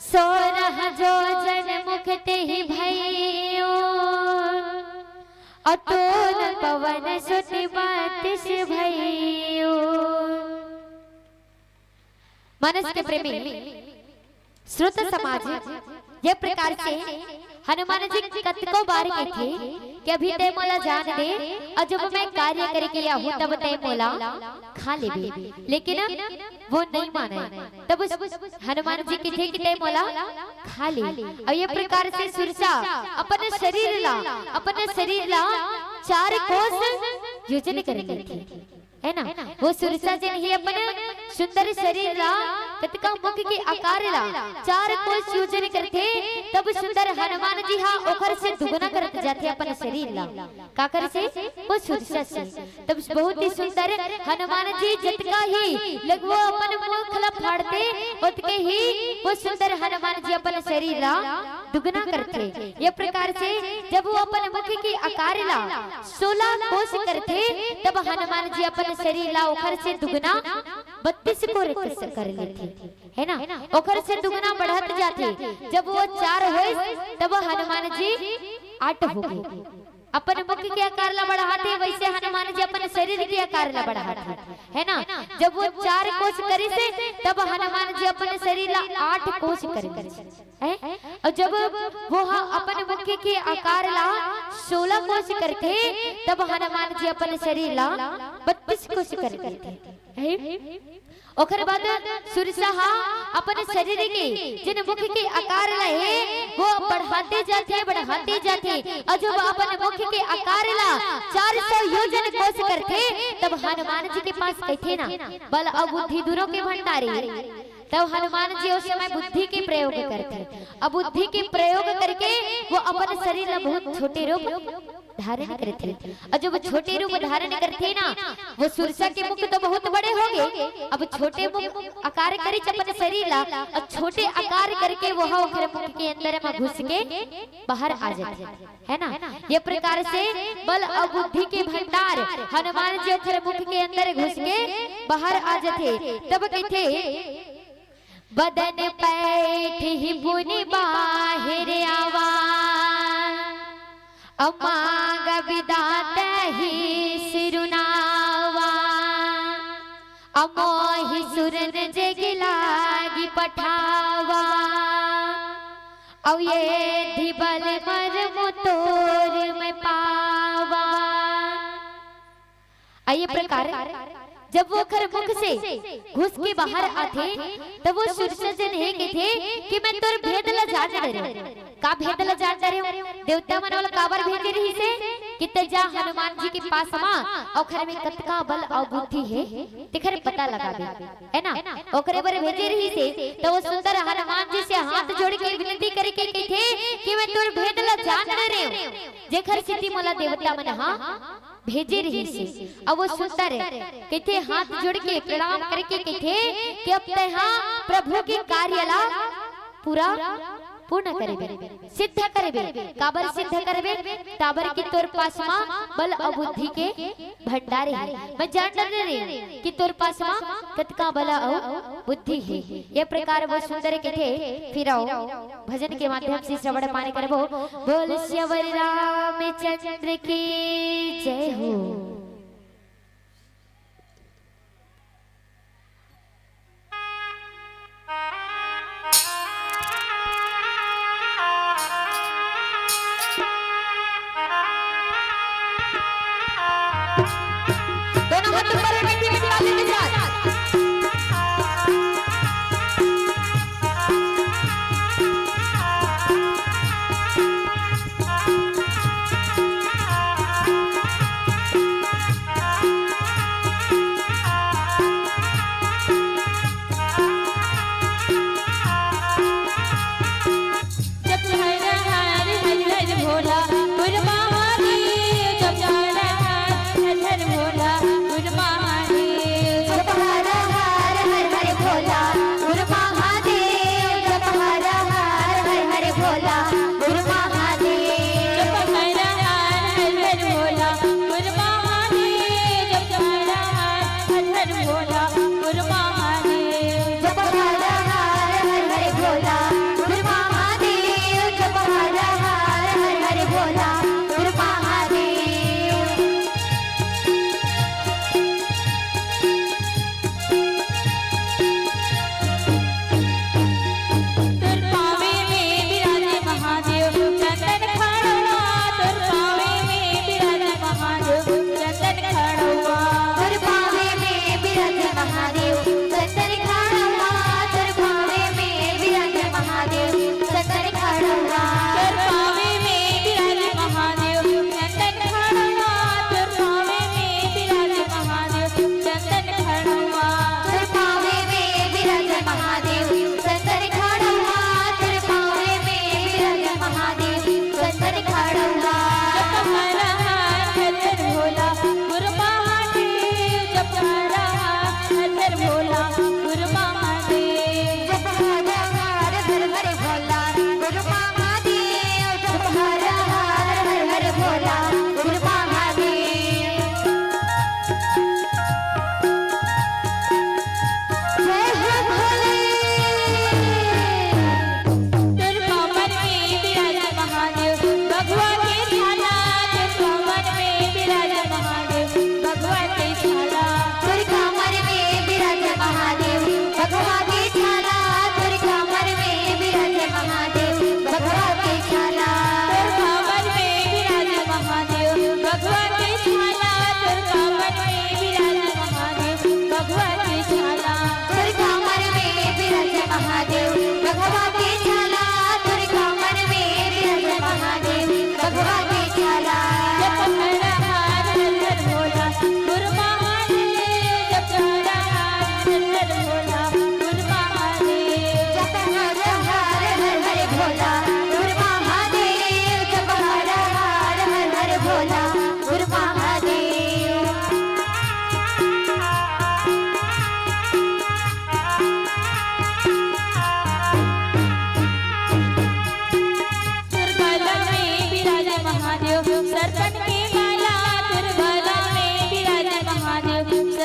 सोरह जोजन मुख तेहि भइयो, अतुल पवन सुत बत्तीस भइयो। मानस के प्रेमी श्रोता समाज, ये प्रकार से हनुमान जी कतको बार कहिथे कि अभी तैं मोला जान दे, अउ जब मैं कार्य करके आहूं, तब तैं मोला खा लेबे। लेकिन वो नइ मानय। तब उस हनुमान जी कहिथे कि तैं मोला खा ले। अउ ये प्रकार से सुरसा अपन शरीर ला, अपन शरीर ला चार कोस योजन कर लेथे, है ना? वो सुरसा जेन हे अपन सुंदर शरीर ला कतका मुख के आकार ला चार कोस योजन करथे, तब सुंदर हनुमान जी हा ओखर से दुगुना करत जाथे अपन शरीर ला। काकर से? वो सुरसा से। तब बहुत ही सुंदर हनुमान जी जतका ही लगभग अपन मुख ला फाड़थे, ओतके ही वो सुंदर हनुमान जी अपन शरीर ला दुगुना करथे। ये प्रकार से जब वो अपन मुख के आकार ला सोलह कोस करथे, तब हनुमान जी अपन शरीर ला ओखर से दुगुना बत्तीस कोस कर लेथे, है ना? ओखर से दुगुना बढ़त जाथे। जब वो चार होइस, तब हनुमान जी आठ हो गे। अपन मुख के आकार ला बढ़ाथे, वइसे हनुमान जी अपन शरीर के आकार ला बढ़ाथे, है ना? जब वो चार कोस करिस, तब हनुमान जी अपन शरीर ला आठ कोस कर दिस, है? अउ जब वो ह अपन मुख के आकार ला सोलह कोस करथे, तब हनुमान जी अपन शरीर ला बत्तीस कोस कर देथे, है? ओखर बाद सुरसा हा अपन शरीर के जेन मुख के आकार ला हे, वो बढ़ाते जाथे, बढ़ाते जाथे। अउ जब अपन मुख के आकार ला चार सौ योजन कोस करथे, तब हनुमान जी के पास कहिथे ना, बल अउ बुद्धि दूनों के भंडारी। तब हनुमान जी उस समय बुद्धि के प्रयोग करथे। अब बुद्धि के प्रयोग करके वो अपन शरीर ला बहुत छोटे रूप धारण करथे। अउ जब छोटे रूप धारण करथे ना, वो सुरसा के मुख तो बहुत बड़े हो गे, अब छोटे मुख आकार करिस अपन शरीर ला, अउ छोटे आकार करके वो ह ओखर मुख के अंदर म घुस के बाहर आ जाथे, है ना? ये प्रकार से बल अउ बुद्धि के भंडार हनुमान जी ओखर मुख के अंदर घुस के बाहर आ जाथे। तब कहिथे, बदन पैठही पुनि बाहिर आवा, अउ मांग बिदा तहि सिरुनावा। अउ मोहि सुरन जेग लागि पठावा, अउ एद्धि बल मरमु तोर मैं पावा। अउ ये प्रकार जब वो ओखर मुख से घुस के बाहर आथे, तब वो सुरसा जेन हे कहिथे कि मैं तोर भेद ला जान डरेंव। का भेद ला जान डरेंव? देवता मन ओला काबर भेजे रहिस हे कि तैं जा हनुमान जी के पास मा, ओखर में कतका बल अउ बुद्धि हे, तेखर पता लगाबे, है ना? ओकरे बर भेजे रहिस हे। त वो सुंदर हनुमान जी से हाथ जोड़ के विनती करके कहिथे कि मैं तोर भेद ला जान डरेंव, जेखर सेती मोला देवता मन हा भेजे रहिस हे। अब वो सुंदर कहिथे, हाथ जोड़ के प्रणाम करके कहिथे कि अब तैं हा प्रभु के कार्य ला पूरा, पूर्ण करबे, सिद्ध करबे। काबर सिद्ध करबे? काबर कि तोर पास मा बल अउ बुद्धि के भंडार हे। मैं जान डरेंव कि तोर पास मा कतका बल अउ बुद्धि हे। ये प्रकार वो सुंदर कहिथे। फिर आओ भजन के माध्यम से श्रवण पान करबो। बोल सियावर रामचंद्र की जय हो। दोनों हाथ ऊपर उठा के ताली के साथ। जप हर हर हर हर भोला गुरु महादेव, जप हर हर हर हर भोला गुरु महादेव, जप हर हर हर हर भोला गुरु महादेव, जप हर हर हर हर भोला गुरु महादेव, जप हर हर हर हर भोला गुरु महादेव, जप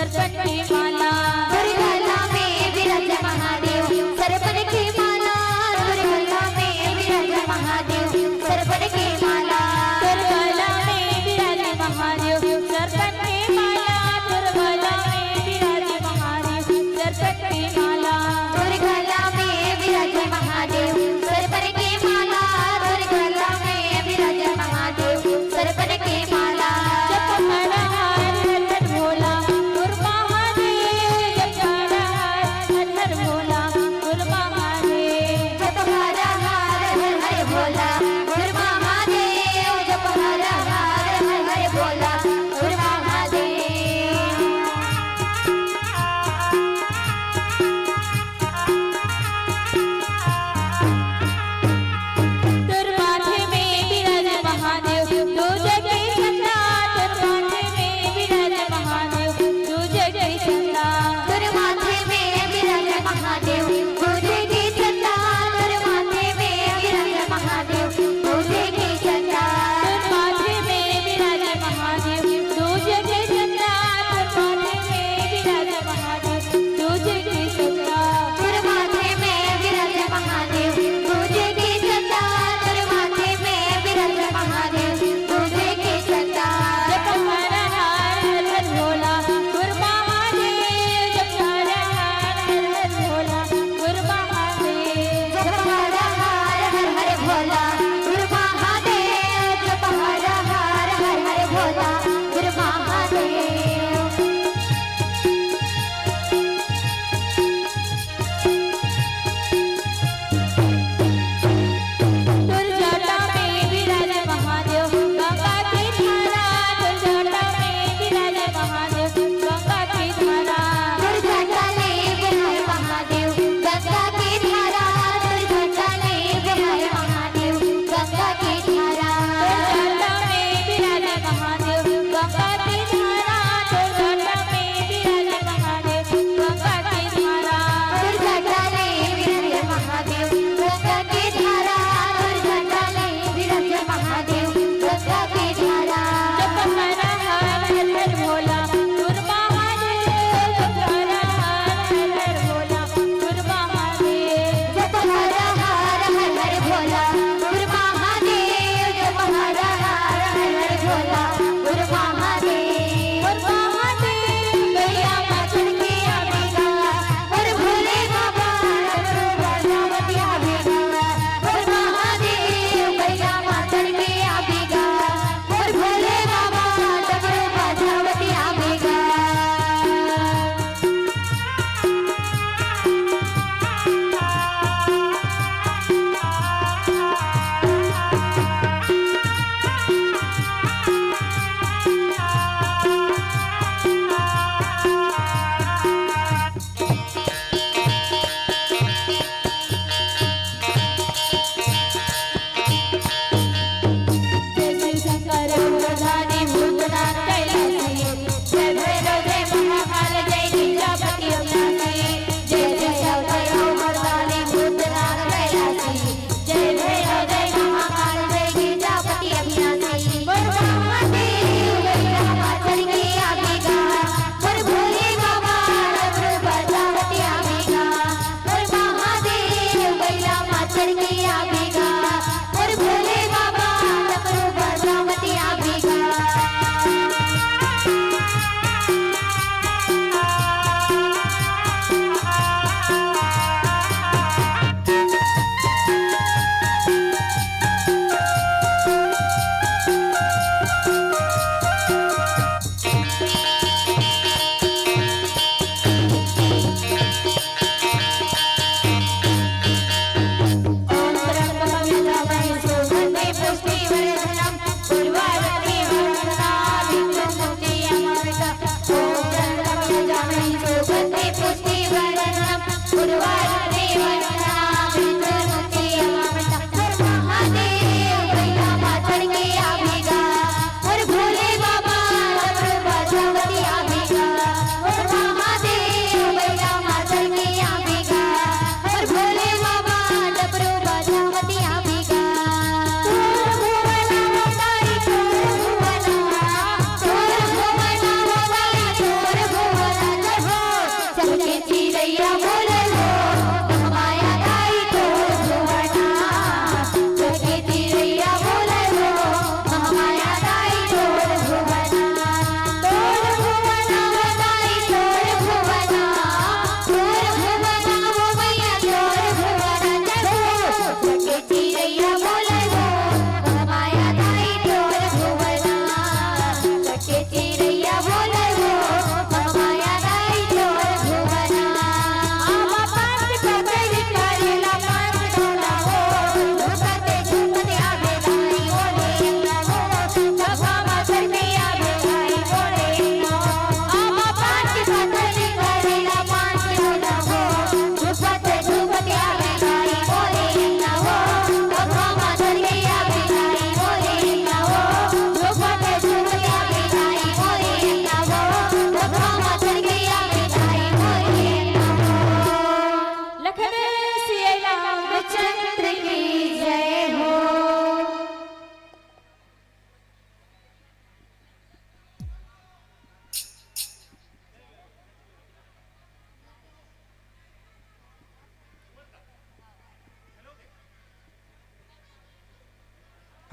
सरपन के माला। तोर गला में विराजे महादेव, सरपन के माला। तोर गला में विराजे महादेव, सरपन के माला। तोर गला में विराजे महादेव, सरपन के माला। तोर गला में विराजे महादेव, सरपन के माला। तोर गला में विराजे महादेव, सरपन के माला। तोर गला में विराजे महादेव, सरपन के माला। जप फलहार ललट भोला, तोर महादेव। जप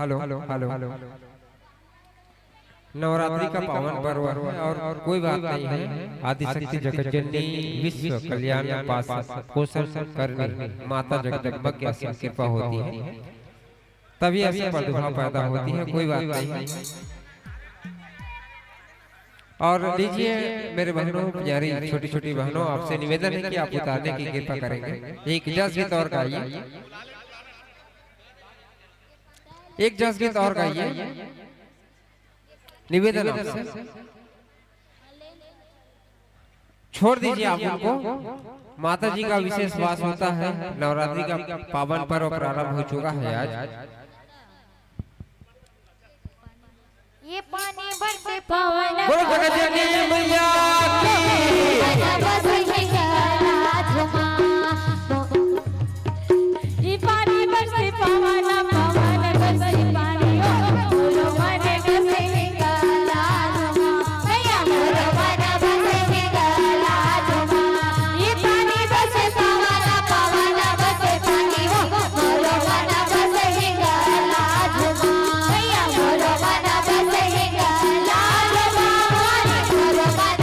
हेलो, हेलो, हेलो। नवरात्रि का पावन पर्व है और कोई बात नहीं है, आदिशक्ति जगत जननी विश्व कल्याण पास पोषण करनी माता जगदम्बा की असीम कृपा होती है, तभी ऐसी प्रादुर्भाव पैदा होती है। कोई बात नहीं। और लीजिए मेरे बहनों, प्यारी छोटी छोटी बहनों, आपसे निवेदन है कि आप उतारने की कृपा करेंगे। एक जस गीत और गाइए, एक जस गीत और गाइए, निवेदन आपसे। छोड़ दीजिए आप उनको। माता जी का विशेष वास होता है। नवरात्रि का पावन पर्व प्रारंभ हो चुका है आज। ये पानी बरसे पावन बोलो गणेश जी की मैया की। ये पानी बरसे पावन, पावन बरसे पानी, ओ, बोलो मन बरसे गला झुमा। भैया बोलो मन बरसे गला झुमा। ये पानी बरसे पावन, पावन बरसे पानी, ओ, बोलो मन बरसे गला झुमा। भैया बोलो मन बरसे गला झुमा। बोलो मन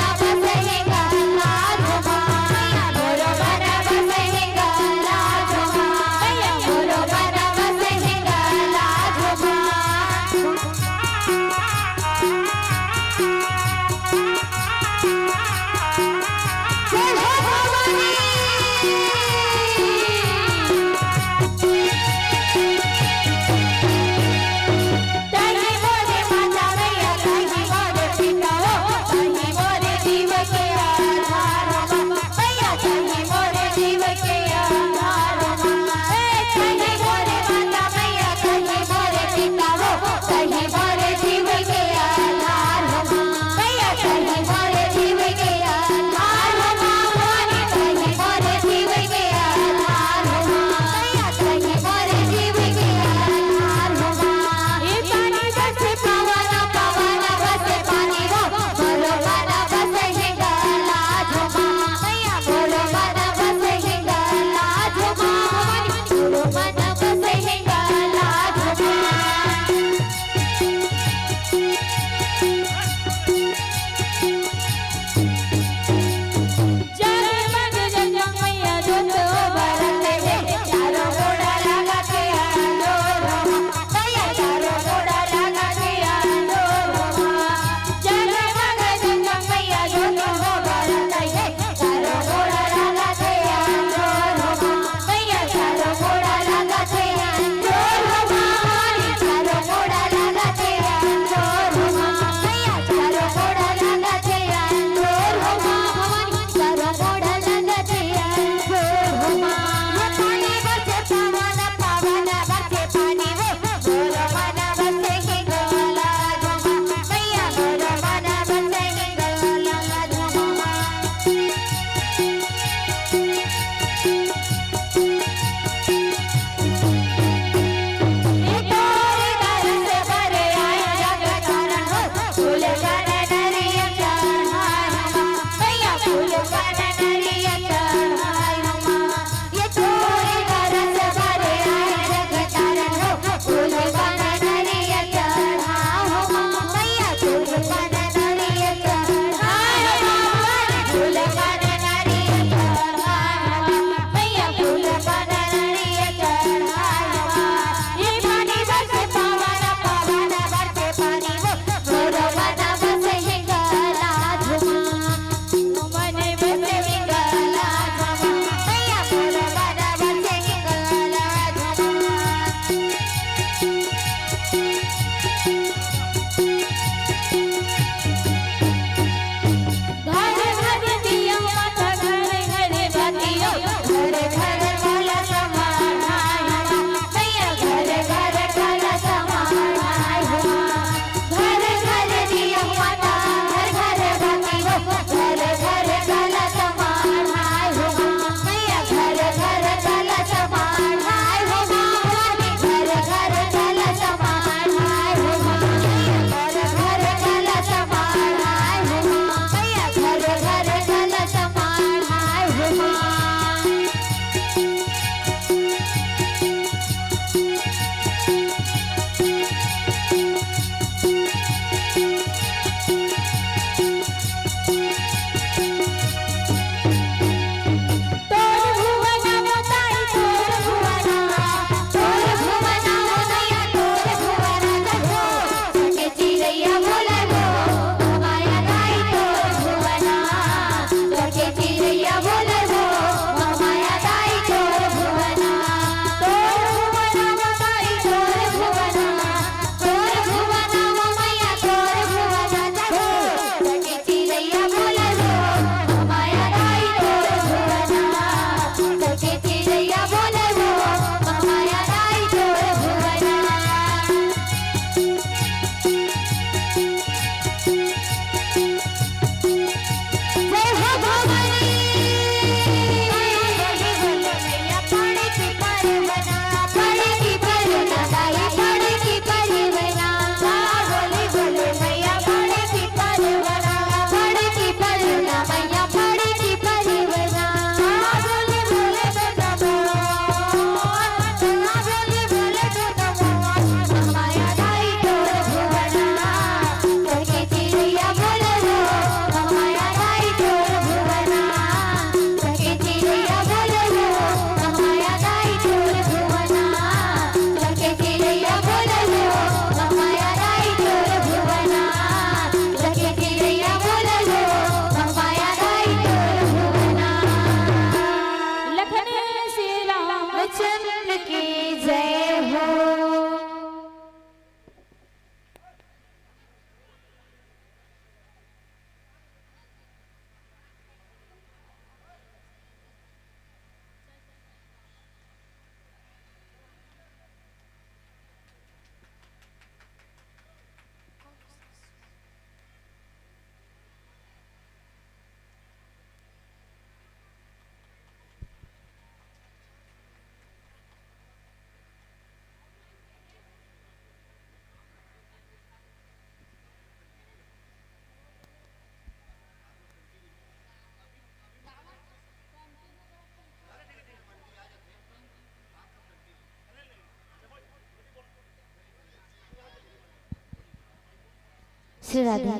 श्री राधे।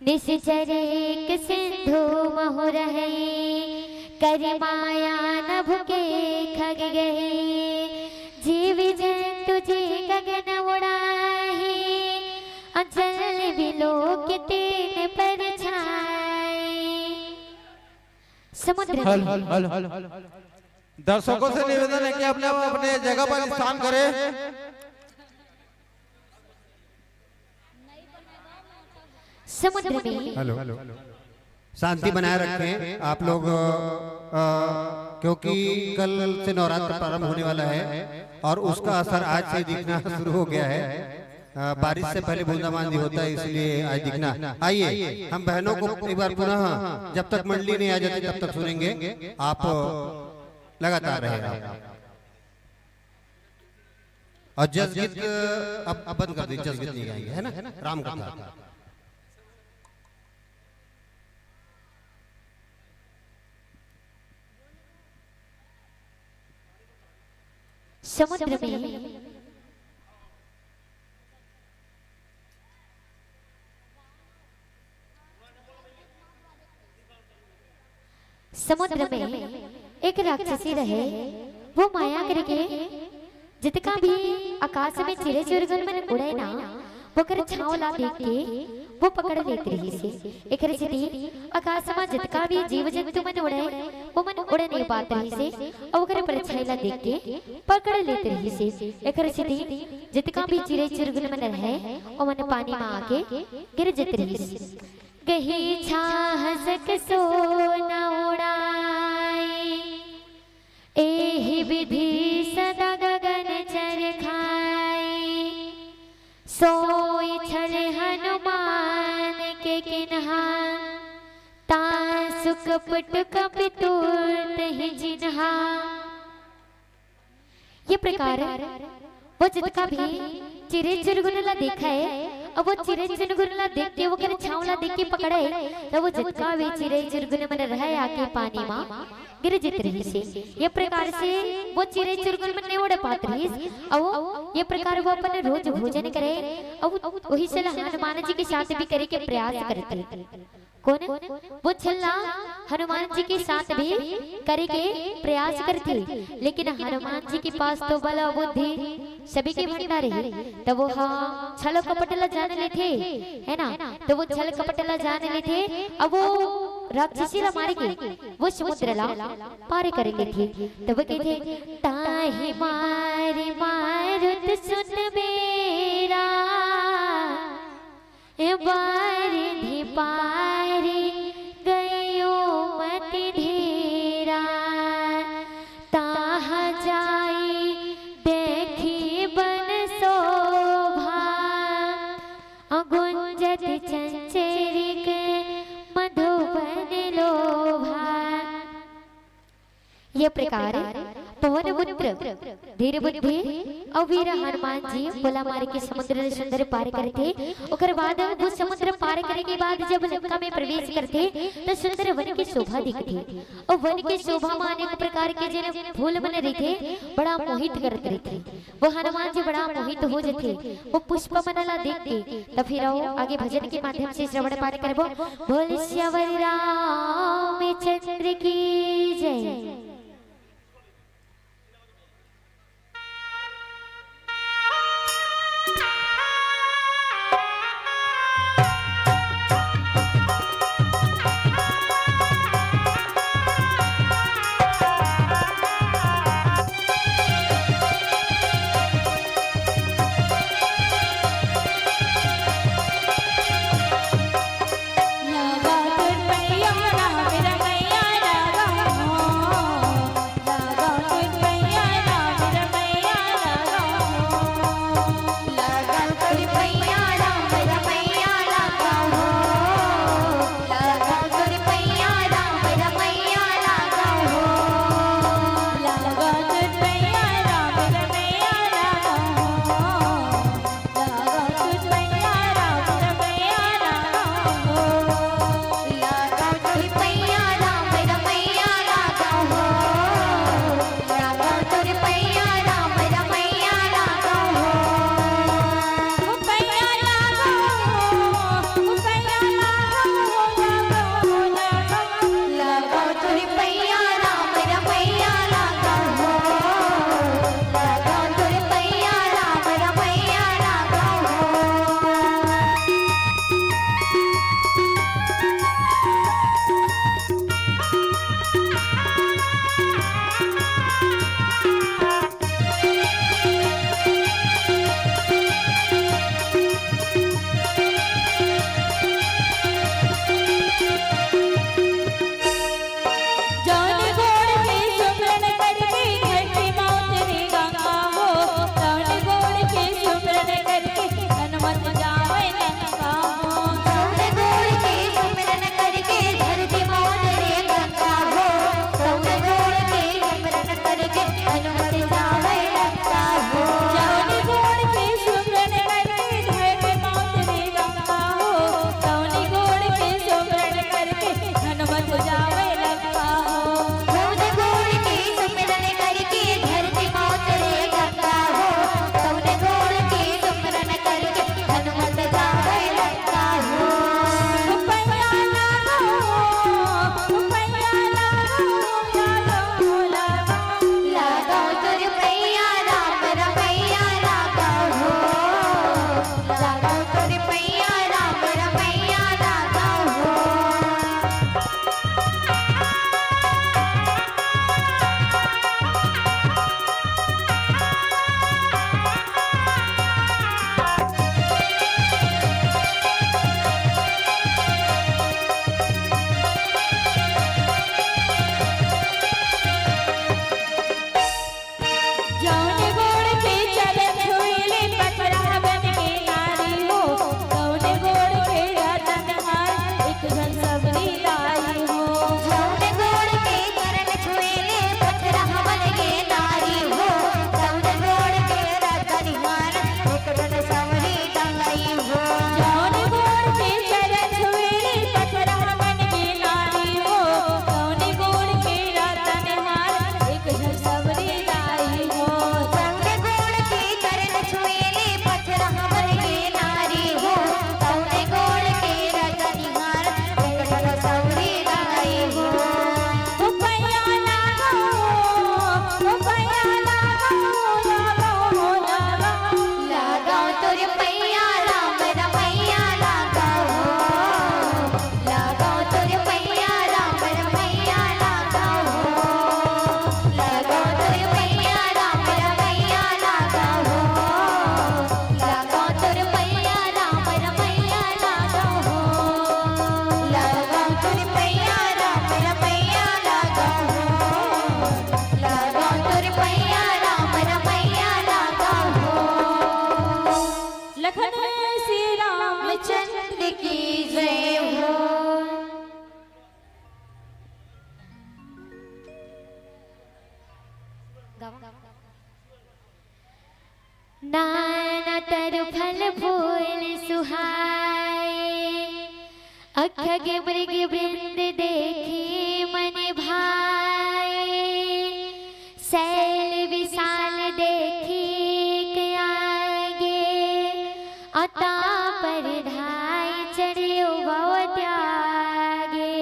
निश्चर एक सिंधु महु रहै, करि माया नभ के खग गहे। जीव जंतु जे गगन उड़ाहे, अचल बिलोक तिन पर छाए। समुद्र में। Hello, hello, hello. दर्शकों से निवेदन है कि अपने, अपने जगह पर स्थान करें। समुद्र में। हेलो, शांति बनाए रखें आप लोग, अ, क्योंकि कल से नवरात्र प्रारंभ होने वाला है और उसका असर आज से दिखना शुरू हो गया है। अ, बारिश से पहले बूंदाबांदी होता है, इसलिए आज दिखना। आइए, हम बहनों को एक बार पुनः, जब तक मंडली नहीं आ जाती, तब तक सुनेंगे। आप लगातार रहे। और जस गीत अब, अब बंद कर दीजिए, जस गीत नहीं गाएंगे, है ना? राम कथा। समुद्र में। समुद्र में एक राक्षसी रहे, वो माया करके जितका भी आकाश में चिरे चुरगुन मन उड़े ना, ओकर छांव ला देख के वो पकड़ लेत रहिस हे। एकर सेती आकाश में जितका भी जीव जंतु मन उड़े, वो मन उड़े नहीं पात रहिस हे, अउ ओकर परछाई ला देख के पकड़ लेत रहिस हे। एकर सेती जितका भी चिरे चुरगुन मन रहे, वो मन पानी में आके गिर जत रहिस। गही छाहसक सोना उड़ाए, एहि विधि सदा गगन चरखाए। सोई छल हनुमान के किन्हा, तासु कपट कपि तूर्त ही जिन्हा। ये प्रकार वो जितका भी चिरे चुरगुन ला देखा है, अब वो चिरे चुरगुन ला देख के, वो कर छांव ला देख के पकड़ा है, तो वो जितका भी चिरे चुरगुन मन रहे आके पानी मा गिर जित रहिस हे। ये प्रकार से वो चिरे चुरगुन मन नहीं उड़े पात रहिस, अउ ये प्रकार वो अपन रोज भोजन करे, अउ वही से हनुमान जी के साथ भी करे के प्रयास करथे। कोन? वो छल्ला हनुमान जी के साथ भी करे के प्रयास करथे, लेकिन हनुमान जी के पास तो बल अउ बुद्धि सभी के भंडार हे, त वो हा छल कपट ला जान लेथे, है ना? त वो छल कपट ला जान लेथे, अब वो राक्षसी ला मारे के वो समुद्र ला पार कर लेथे। तब कहथे, ताहि मारि मारुत सुत बेरा, बारिधि पारि गयो मति धीरा। ताहा जाई देखि बन शोभा, गुंजत चंचरिक मधुबन लोभा। ये प्रकार पवन पुत्र धीर बुद्धि अउ वीर हनुमान जी भोला मार के समुद्र ले सुंदर पार करथे। ओकर बाद वो समुद्र पार करे के बाद जब लंका में प्रवेश करथे, त सुंदर वन के शोभा दिखथे। अउ वन के शोभा म अनेक प्रकार के जेन फूल मन रहिथे, बड़ा मोहित करत रहिथे। वो हनुमान जी बड़ा मोहित हो जथे, वो पुष्प मन ला देख के। त फिर आओ, आगे भजन के माध्यम से श्रवण पाठ करबो। बोल सियावर रामचंद्र की जय। अखग मृग वृंद देखे मन भाए, शैल विशाल देखे आगे, अता पर धाय चढ़े भव त्यागे।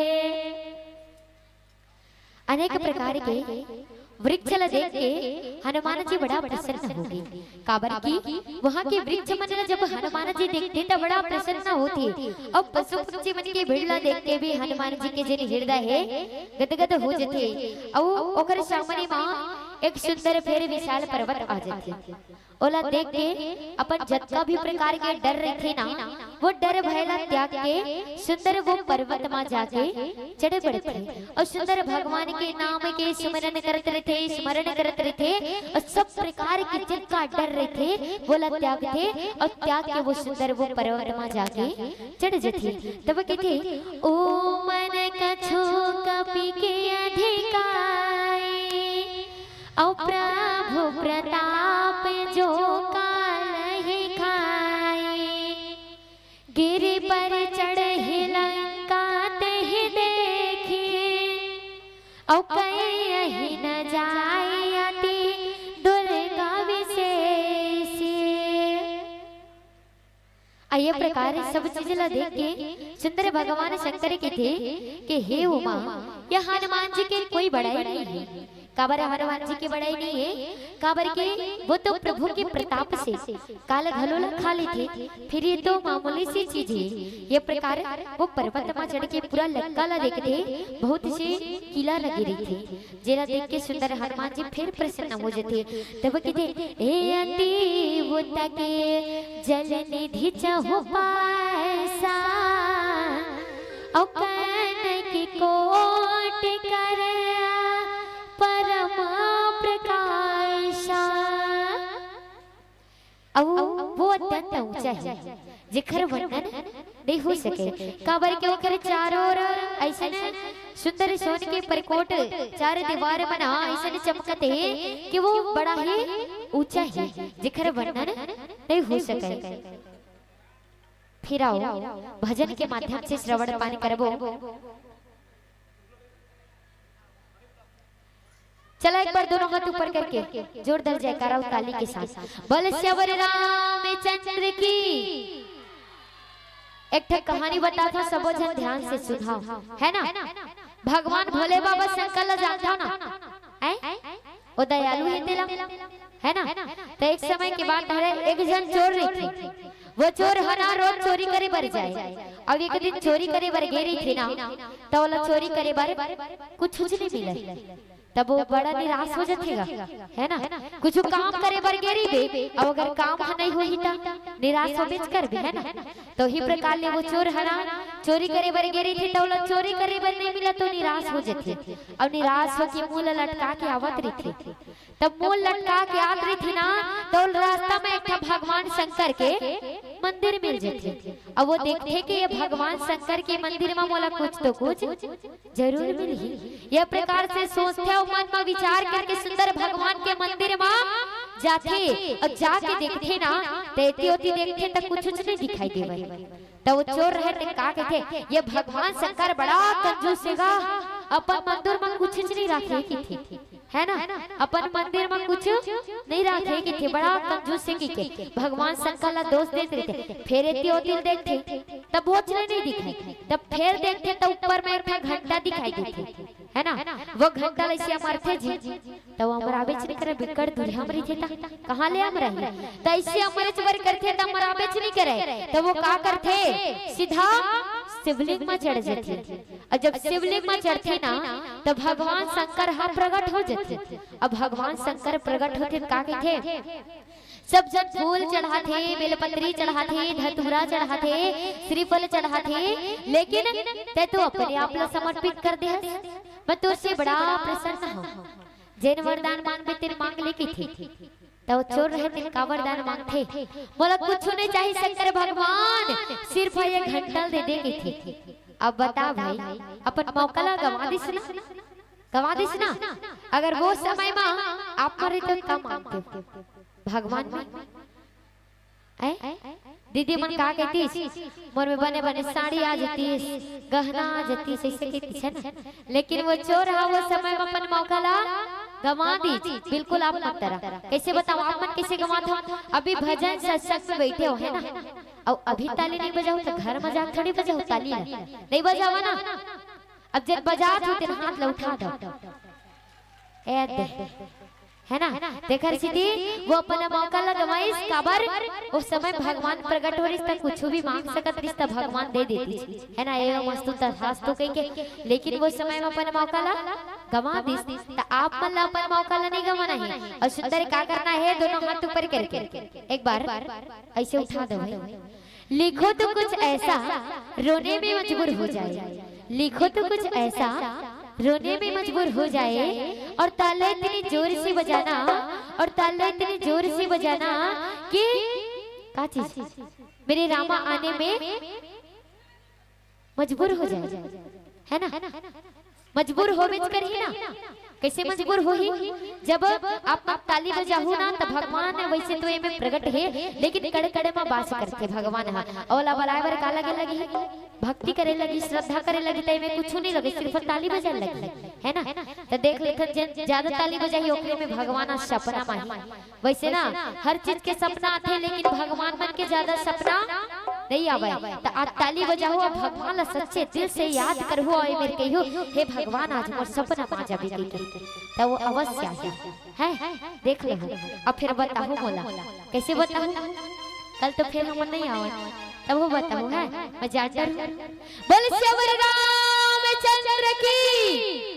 अनेक प्रकार के वृक्ष ल देख के हनुमान जी बड़ा प्रसन्न हो गे। काबर कि वहाँ के वृक्ष मन ल जब हनुमान जी देखथे त बड़ा प्रसन्न होथे। अउ पशु पक्षी मन के भीड़ ल देख के भी हनुमान जी के जेन हृदय हे गदगद हो जथे। अउ ओकर सामने म एक सुंदर फेर विशाल पर्वत आ जथे। ओला देख के अपन जतका भी प्रकार के डर रहिथे ना, वो डर भय ला त्याग के सुंदर वो पर्वत मा जाके चढ़ बढ़थे अउ सुंदर भगवान के नाम के स्मरण करत रहिथे, स्मरण करत रहिथे अउ सब प्रकार के जतका डर रहिथे, वोला त्यागथे अउ त्याग के वो सुंदर वो पर्वत मा जाके चढ़ जथे। तब कहिथे, "ओ मन कछु कपि के अधिकाई, अउ प्रभु प्रताप जो कालहि खाए। गिरि पर चढ़हि लंका तहि देखे, अउ कहि न जाए अति दुर्ग विशेष।" अउ ये प्रकार सब चीज ला देख के सुंदर भगवान शंकर कहिथे कि हे उमा, ये हनुमान जी के कोई बड़ाई नहीं हे। काबर हनुमान जी के बड़ाई नहीं हे? काबर के वो तो प्रभु के प्रताप से काल घलो ला खा लेथे, फिर ये तो मामूली सी चीज हे। ये प्रकार वो पर्वत मा चढ़ के पूरा लंका ला देखथे, बहुत से किला लगे रहिथे। जेला देख के सुंदर हनुमान जी फिर प्रसन्न हो जथे। तब कहिथे, "ए अति उतके जल निधि चहुपासा, अउ कनक कोटि कर परम प्रकाशा।" अउ वो अत्यंत ऊंचा हे, जेकर वर्णन नहीं हो सके, काबर के ओकर चारों ओर अइसन सुंदर सोन के परकोट चार दीवार मन अइसन चमकत हे कि वो बड़ा ही ऊंचा हे, जेकर वर्णन नहीं हो सके। फिर आओ, भजन के माध्यम से श्रवण पान करबो। चला, एक बार दोनों हाथ ऊपर करके जोरदार जयकारा अउ ताली के साथ, "बोल सियावर रामचंद्र की।" एक ठे कहानी बताथंव, सबो झन ध्यान से सुनव, हे ना? भगवान भोले बाबा शंकर ला जानथव ना, हैं? वो दयालु हे तेला, हे ना? त एक समय के बात हरे, एक झन चोर रहिथे। वो चोर ह ना रोज चोरी करे बर जाय। अब एक दिन चोरी करे बर गे रहिथे ना, त ओला चोरी करे बर कुछ, कुछ नहीं मिले। तब वो बड़ा निराश हो जाथे गा, हे ना? कुछ काम करे बर गे रहिबे, अब अगर काम ह नहीं होही त निराश होबेच करबे, हे ना? त उही प्रकार ले वो चोर ह ना चोरी करे बर गे रहिथे, त ओला चोरी करे बर नहीं मिला, त निराश हो जाथे। अउ निराश होके मुंह ला लटका के आवत रहिथे। तब मुंह लटका के आत रहिथे ना, त रास्ता में एक ठा भगवान शंकर के मंदिर मिल जथे। अब वो देखथे कि ये भगवान शंकर के मंदिर में मोला कुछ तो कुछ जरूर मिलही। ये प्रकार से सोचथे अउ मन में विचार करके सुंदर भगवान के मंदिर में जाथे अउ जाके देखथे ना, त एती ओती देखथे त कुछ कुछ नहीं दिखाई देवय। त वो चोर रहे ते का कहिथे, "ये भगवान शंकर बड़ा कंजूस हे गा, अपन मंदिर में कुछ नहीं राखे कहिथे, हे ना? अपन मंदिर में कुछ नहीं राखे कहिथे, बड़ा कंजूस हे कहिथे।" भगवान शंकर ला दोष देत रहिथे, फेर एती ओती देखथे, तब वो चले नहीं दिखाई, तब फेर देखथे त ऊपर में एक ठा घंटा दिखाई देथे, हे ना? वो घंटा ला अइसे अमरथे जी, त वो अमराबेच नहीं करे, बिकट दूरिहा म रहिथे त कहाँ ले अमराही? त अइसे अमरेच बर करथे त अमराबेच नहीं करे। त वो का करथे? सीधा शिवलिंग म चढ़ जथे। अउ जब शिवलिंग म चढ़थे ना, त भगवान शंकर ह प्रगट हो जथे। अब भगवान शंकर प्रगट होथे त का कहिथे? सब झन फूल चढ़ाथे, बेलपत्री चढ़ाथे, धतूरा चढ़ाथे, श्रीफल चढ़ाथे, लेकिन तैं तो अपने आप ला समर्पित कर दे हस। मैं तोर से बड़ा प्रसन्न हूँ। जेन वरदान मांगबे तेन मांग ले कहिथे। त वो चोर रहे तेन का वरदान मांगथे, "मोला कुछ नहीं चाहिए शंकर भगवान, सिर्फ ये घंटा ल दे दे" कहिथे। अब बता भाई, अपन मौका ला गंवा दिस ना, गंवा दिस ना। अगर वो समय में आप मरे त का मांगते भगवान में? ऐ? दीदी मन का कहतीस, मोर में बने बने साड़ी आ जतीस, गहना आ जतीस, ऐसे कहतीस, है ना? लेकिन वो चोर हा वो समय में अपन मौका ला गंवा दीस। बिल्कुल आप मन तरह। कैसे बताओ, आप मन कैसे गंवात हो? अभी भजन सत्संग में बैठे हो, है ना? अउ अभी ताली नहीं बजाओ तो घर में जाके थोड़ी बजाओ ताली ला। नहीं बजावा ना। अब जब बजात हो तेन हाथ ला उठा दो। ए दे। है ना? तेखर सेती वो अपन मौका ला गंवाइस, काबर? उस समय भगवान प्रकट हो रिस त कुछु भी मांग सकत रिस त भगवान दे देतिस, है ना? एवमस्तु तथास्तु कहिके। लेकिन वो समय में अपन मौका ला गंवा दिस, त आप मन ला अपन मौका ला नहीं गंवाना हे। अउ सुंदर का करना हे, दोनों हाथ ऊपर करके एक बार ऐसे उठा दो भाई। लिखो तो कुछ ऐसा, रोने में मजबूर हो जाए। लिखो तो कुछ ऐसा, रोने में मजबूर हो जाए। और ताला इतनी जोर से बजाना, और ताला इतनी जोर से बजाना कि का चीज, मेरे रामा आने में मजबूर हो जाए, है ना? मजबूर होबेच करही ना। कैसे मजबूर होही? जब आप मन ताली बजाहू ना, त भगवान वैसे तो एमे प्रकट हे, लेकिन कड़े कड़े म बास करथे भगवान ह। ओला बलाए बर का लगे लगही? भक्ति करे लगही, श्रद्धा करे लगही, त एमे कुछु नहीं लगे, सिर्फ ताली बजाए लगही, है ना? त देख लेथन, जेन ज्यादा ताली बजाही, ओकरे में भगवान ह सपना माही। वैसे ना, हर चीज के सपना आथे, लेकिन भगवान मन के ज्यादा सपना नहीं आवय। त आज ताली बजाहू अउ भगवान ला सच्चे दिल से याद करहू अउ ए मेर कहिहू, "हे भगवान, आज मोर सपना मा जाबे," कहिके। त वो अवश्य आही। हैं? देख लेहू। अब फिर बताहू मोला। कैसे बताहू? कल तो फिर हमन नहीं आवत। तब वो बताहू, हैं? मैं जान डर हूँ। बोल सियावर रामचंद्र की।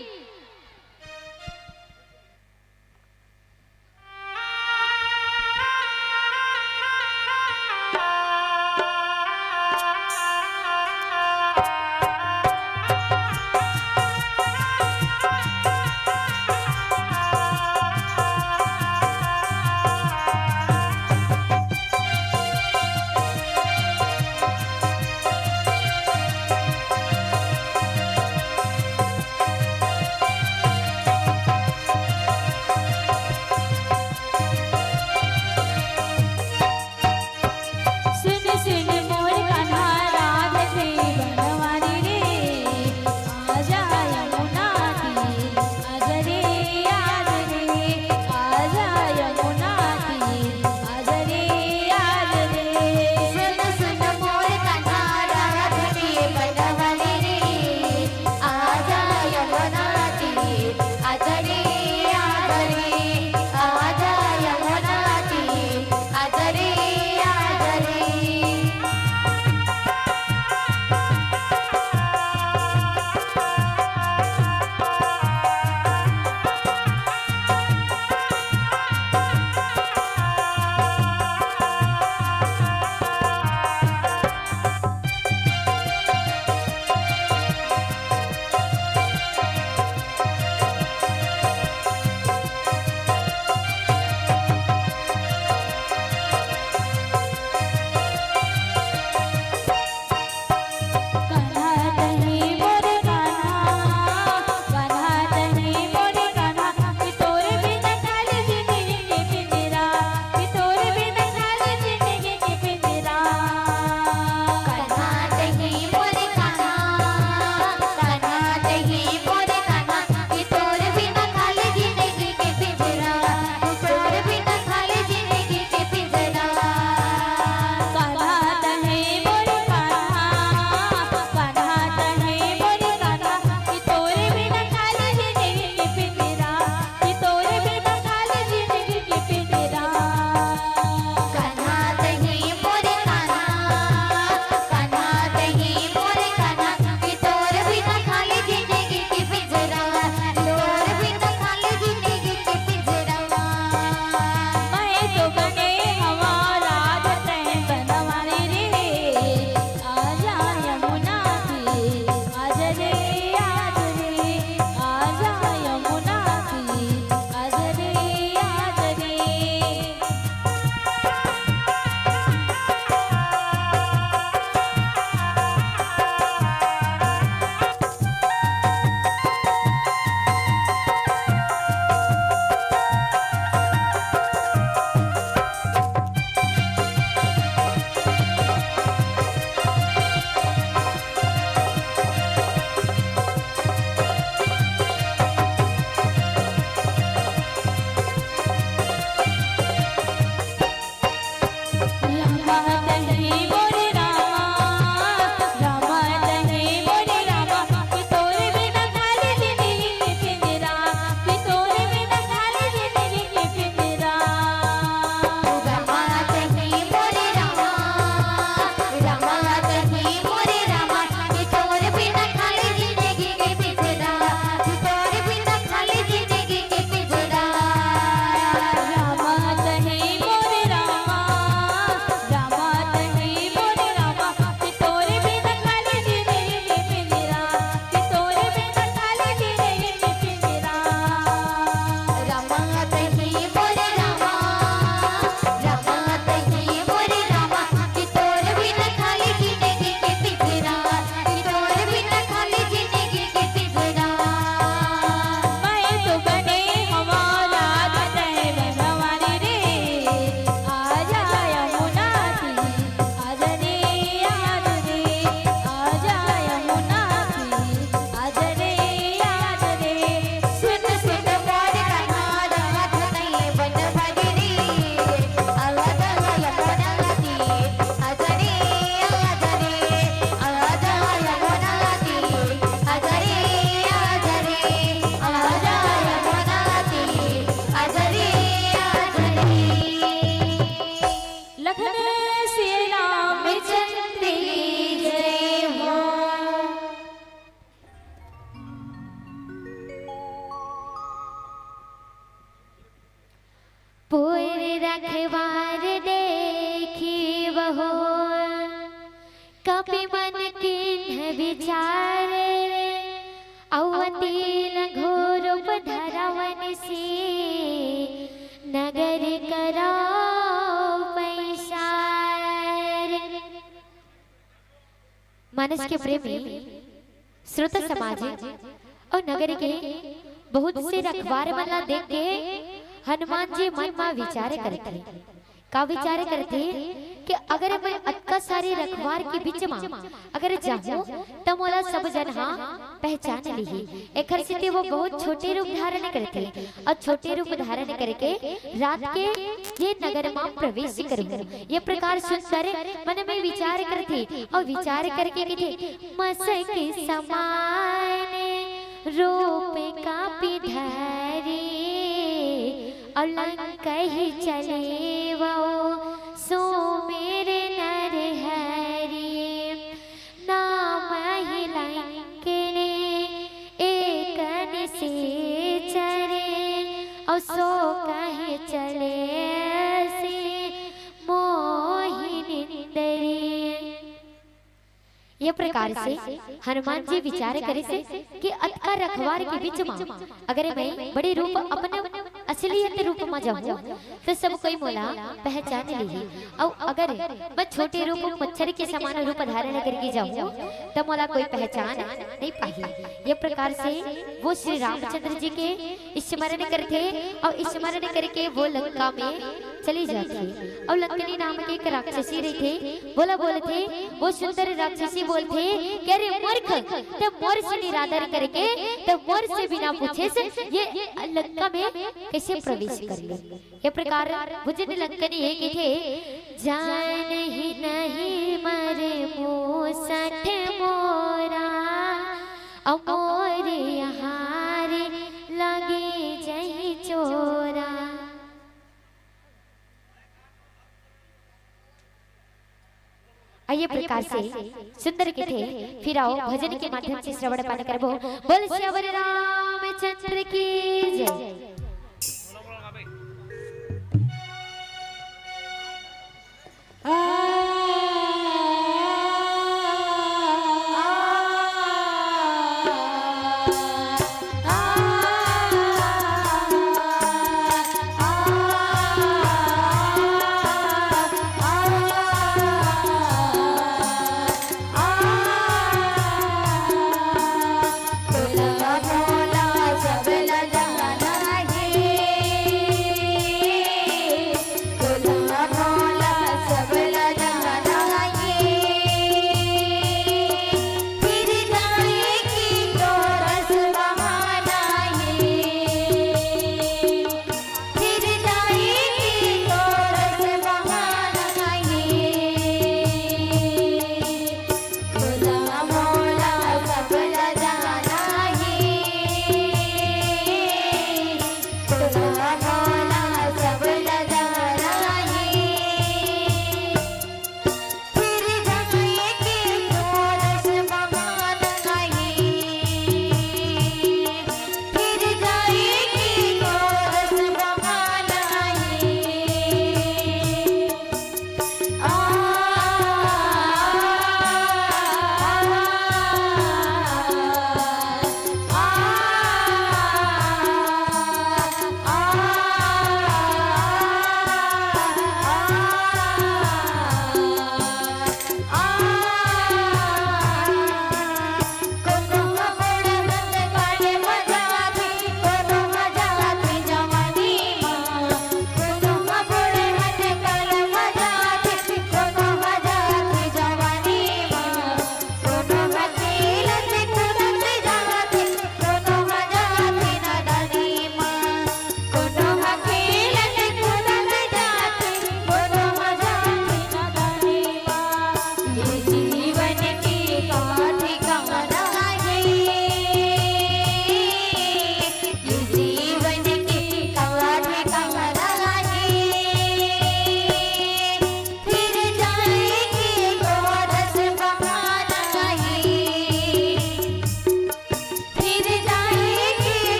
विचार रे, अउ अति लघु रूप धरवन से, नगर करव पैसार। मानस के प्रेमी श्रोता समाज अउ नगर के बहुत से रखवार मन ला देख के हनुमान जी मन मा विचार करथे। का विचार करथे कि अगर मैं अतका सारे रखवार के बीच मा अगर जाहूं, त मोला सब जन हा पहचान लिही। एखर सेती वो बहुत छोटे रूप धारण करथे अउ छोटे रूप धारण करके रात के ये नगर मा प्रवेश करहूं। ये प्रकार सुंदर मन में विचार करथे अउ विचार करके कथे, मसक समान रूप कापि धरी, अउ लंकहि चले वो सुमिर नर हरी। नामहि लंकिनी एक निसिचरी, अउ सो कहि चले असी मोहि निंदरी। ये प्रकार से हनुमान जी विचार करिस कि अतका रखवार के बीच मा अगर मैं बड़े रूप, अपन असलियत रूप मा जाहूं, त सब कोई मोला पहचान लिही। अउ अगर मैं छोटे रूप, मच्छर के समान रूप धारण करके जाहूं, त मोला कोई पहचान नहीं पाही। ये प्रकार से वो श्री रामचंद्र जी के स्मरण करथे अउ स्मरण करके वो लंका में चली जाथे। अउ लंकिनी नाम के एक राक्षसी रहिथे, वोला बोलथे, वो सुंदर राक्षसी बोलथे कि अरे मूर्ख, ते मोर से निरादर करके, ते मोर से बिना पूछे से ये लंका में कैसे प्रवेश कर ले? ये प्रकार भुजन लंकनी ये कथे, जानहि नहीं मर मूसठ मोरा, अउ मोर यहाँ रे लागे जही चोरा। आइए प्रकार से सुंदर कथे, फिर आओ भजन के माध्यम से श्रवण पान करबो। बोल सियावर रामचंद्र की जय।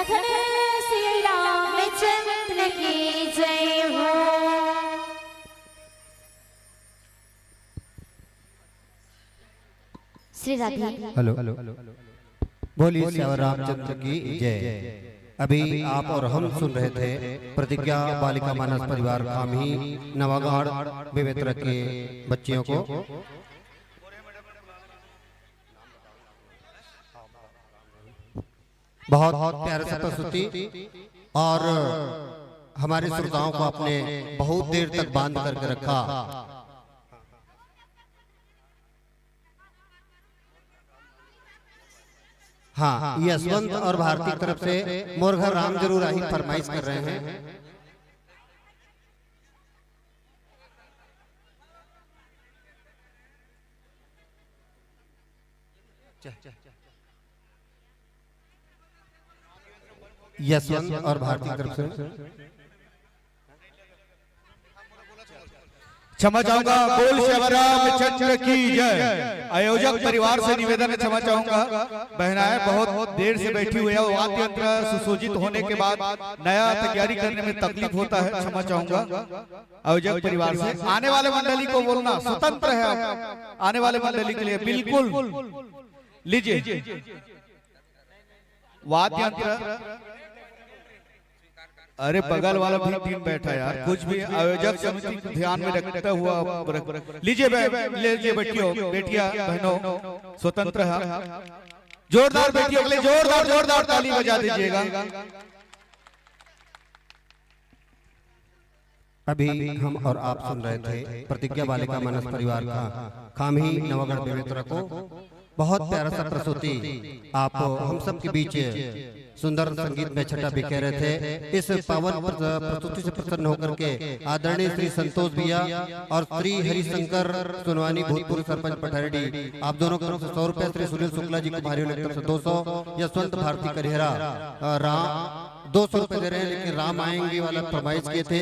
धन श्री रामचंद्र की जय हो। श्री राधे। हेलो। बोलिए सियावर रामचंद्र की जय। अभी आप और हम सुन रहे थे प्रतिज्ञा बालिका मानस परिवार खामही नवागढ़ बेमेतरा के बच्चियों को। बहुत प्यारा सा प्रस्तुति, और हमारे श्रोताओं को आपने बहुत देर तक बांध करके रखा। हाँ, यशवंत और भारती की तरफ से मोर घर राम जरूर आही फरमाइश कर रहे हैं। यशवंत और भारती की तरफ से। क्षमा चाहूंगा, बोल श्री रामचंद्र की जय। आयोजक परिवार से निवेदन है, क्षमा चाहूंगा, बहनाएं बहुत देर से बैठी हुई है, वाद्य यंत्र सुसज्जित होने के बाद नया तैयारी करने में तकलीफ होता है, क्षमा चाहूंगा। आयोजक परिवार से आने वाले मंडली को बोलना स्वतंत्र है, आप आने वाले मंडली के लिए बिल्कुल लीजिए। वाद्य यंत्र, अरे बगल वाला भी टीम बैठा यार, कुछ भी आयोजक समिति को ध्यान में रखता हुआ रख- लीजिए बे-, लीजिए बेटियों, बेटियां, बहनों, स्वतंत्र है। जोरदार बेटियों के लिए जोरदार, जोरदार ताली बजा दीजिएगा। अभी हम और आप सुन रहे थे प्रतिज्ञा बालिका मानस परिवार का खामही नवागढ़ बेमेतरा को। बहुत प्यारा सा प्रस्तुति आप हम सब के बीच सुंदर संगीत में छटा बिखेरे थे। इस पावन प्र-, प्रस्तुति से प्रसन्न होकर के आदरणीय श्री संतोष भैया और श्री हरिशंकर सोनवानी, भूतपूर्व सरपंच पठारेडी, आप दोनों की तरफ से सौ रुपए, श्री सुनील शुक्ला जी कुमारी वाली तरफ से दो सौ, यशवंत भारती करिहरा, अ, राम दो सौ रुपए दे रहे हैं, लेकिन राम आएंगे वाला फरमाइश किए थे,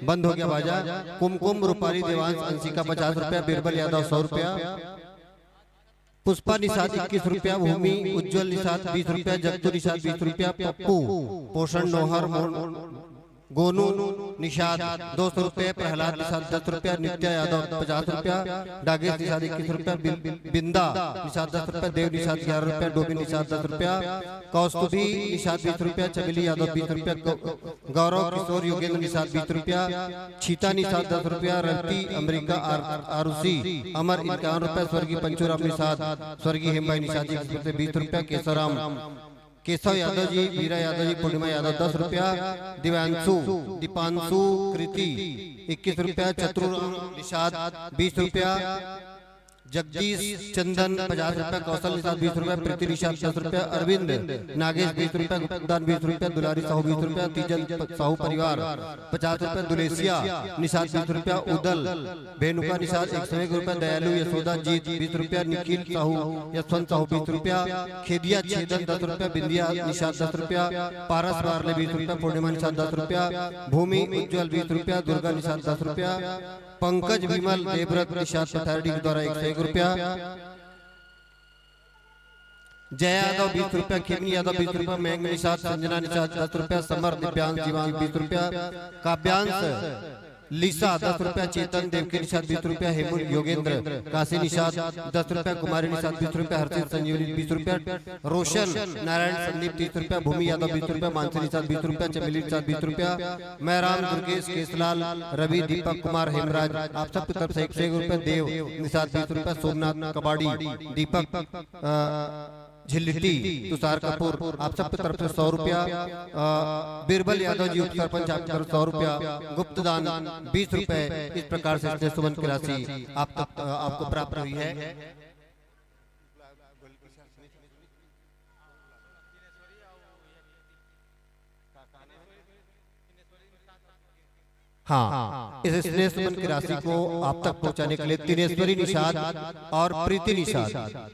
बंद हो गया बाजा। कुमकुम, रूपाली, देवांश, अंशिका पचास रुपया, बीरबल यादव सौ रुपया, पुष्पा निषाद इक्कीस रुपया, भूमि उज्जवल निषाद बीस रुपया, जगतू निषाद बीस रुपया, पप्पू, पोषण नोहर, मोहन, गोनू निषाद दो सौ रुपये, प्रहलाद निषाद दस रुपया, नित्या यादव पचास रुपया, डागेश निषाद इक्कीस रुपया, बिन-, बिंदा निषाद दस रुपया, देव निषाद ग्यारह रुपया, डोबिन निषाद दस रुपया, कौस्तुभी निषाद बीस रुपया, चमेली यादव बीस रुपया, गौ-, गौरव किशोर योगेंद्र निषाद बीस रुपया, छीता निषाद दस रुपया, रवती अमरीका आर-, आरुषि अमर इक्यावन रुपया, स्वर्गीय पंचूराम निषाद, स्वर्गीय हेमभाई निषाद जी की तरफ से बीस रुपया, केशवराम केशव यादव जी, वीरा यादव जी, पूर्णिमा यादव दस रुपया, दिव्यांशु, दीपांशु, कृति इक्कीस रुपया, चतुराम निषाद बीस रुपया, जगदीश चंदन पचास रुपया, कौशल निषाद बीस रुपया, प्रीति निषाद दस रुपया, अरविंद नागेश बीस रुपया, गुप्तदान बीस रुपया, दुलारी साहू बीस रुपया, तीजन प-, साहू परिवार पचास रुपया, दुलेसिया निषाद बीस रुपया, उदल भेनुका निषाद एक सौ एक रुपया, दयालु यशोदा जीत बीस रुपया, निखिल साहू यशवंत साहू बीस रुपया, खेदिया छेदन दस रुपया, बिंदिया निषाद दस रुपया, पारस बारले बीस रुपया, पूर्णिमा निषाद दस रुपया, भूमि उज्जवल बीस रुपया, दुर्गा निषाद दस रुपया, पंकज विमल देवव्रत निषाद पथारडी के द्वारा एक सौ एक रुपया, जय यादव बीस रुपया, खेमनी यादव बीस रुपया, मयंक निषाद, संजना निषाद दस रुपया, समर दिव्यांश जीवांश बीस रुपया, काव्यांश लिसा दस रुपया, चेतन देवकी निषाद बीस रुपया, हेमंत योगेंद्र काशी निषाद दस रुपया, कुमारी निषाद बीस रुपया, हर्षित संजीवनी बीस रुपया, रोशन नारायण संदीप तीस रुपया, भूमि यादव बीस रुपया, मानसी निषाद बीस रुपया, चमेली निषाद बीस रुपया, मैं राम दुर्गेश केसलाल रवि दीपक कुमार हेमराज आप सबकी तरफ से एक सौ एक रुपया, देव निषाद बीस रुपया, सोमनाथ कबाड़ी दीपक अ, झिल्लिट्टी तुषार कपूर आप सबकी तरफ से सौ रुपया, अ, बीरबल यादव जी उप सरपंच आपकी तरफ सौ रुपया, गुप्तदान बीस रुपए, इस प्रकार से स्नेह सुमन की राशि आप तक, अ, आपको प्राप्त हुई है। हाँ, इस स्नेह सुमन की राशि को आप तक पहुंचाने के लिए तिनेश्वरी निषाद और प्रीति निषाद,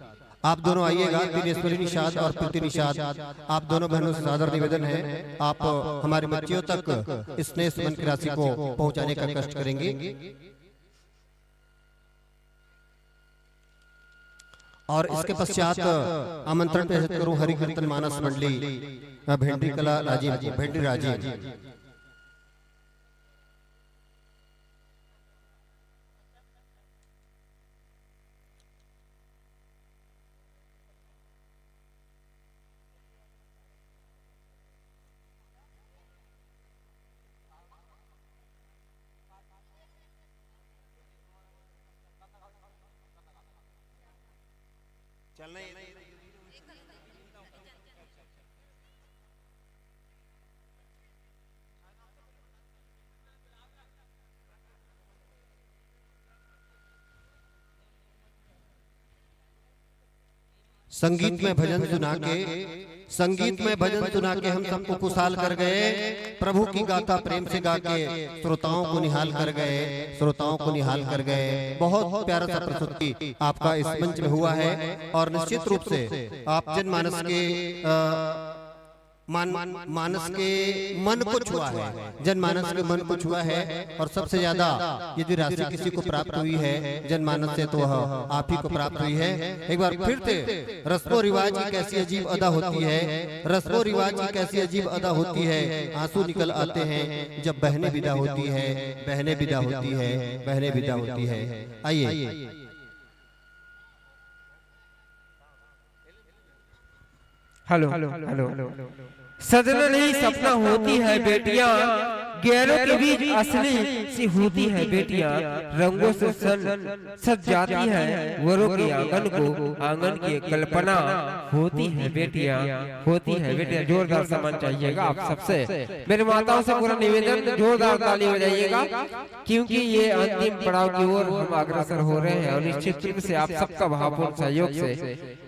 आप दोनों आइएगा। तिनेश्वरी निषाद और प्रीति निषाद, आप दोनों बहनों से सादर निवेदन है, आप हमारी बच्चियों तक स्नेह सुमन की राशि को पहुंचाने का कष्ट करेंगे। और इसके पश्चात आमंत्रण प्रेषित करूं हरि कीर्तन मानस मंडली, अ, भेंडरी कला राजिम, भेंडरी राजिम। संगीतमय भजन सुना के, संगीतमय भजन सुना के हम सबको खुशहाल कर गए। प्रभु की गाथा प्रेम से गा के श्रोताओं को निहाल कर गए, श्रोताओं को निहाल कर गए। बहुत प्यारा सा प्रस्तुति आपका इस मंच में हुआ है और निश्चित रूप से आप जनमानस के, अ, मान-, मानस के मन को छुआ है, जनमानस के मन को छुआ है। और सबसे ज्यादा यदि राशि किसी को प्राप्त हुई है जनमानस से, तो वह आप ही को प्राप्त हुई है। एक बार फिर से, रस्मों रिवाज की कैसी अजीब अदा होती है, रस्मों रिवाज की कैसी अजीब अदा होती है। आंसू निकल आते हैं जब बहनें विदा होती है, बहनें विदा होती है, बहनें विदा होती है। आइए। Hello, hello. सजना नहीं, सपना होती है बेटियां, गैरों के बीच असली सी होती है बेटियां। रंगों से सज, सज जाती है वरों के आंगन को, आंगन की कल्पना होती है बेटियां, होती है बेटियां। जोरदार सम्मान चाहिएगा आप सबसे। मेरे माताओं से पूरा निवेदन, जोरदार ताली बजाइएगा, क्योंकि ये अंतिम पड़ाव की ओर हम अग्रसर हो रहे हैं और निश्चित रूप से आप सबका भावपूर्ण सहयोग से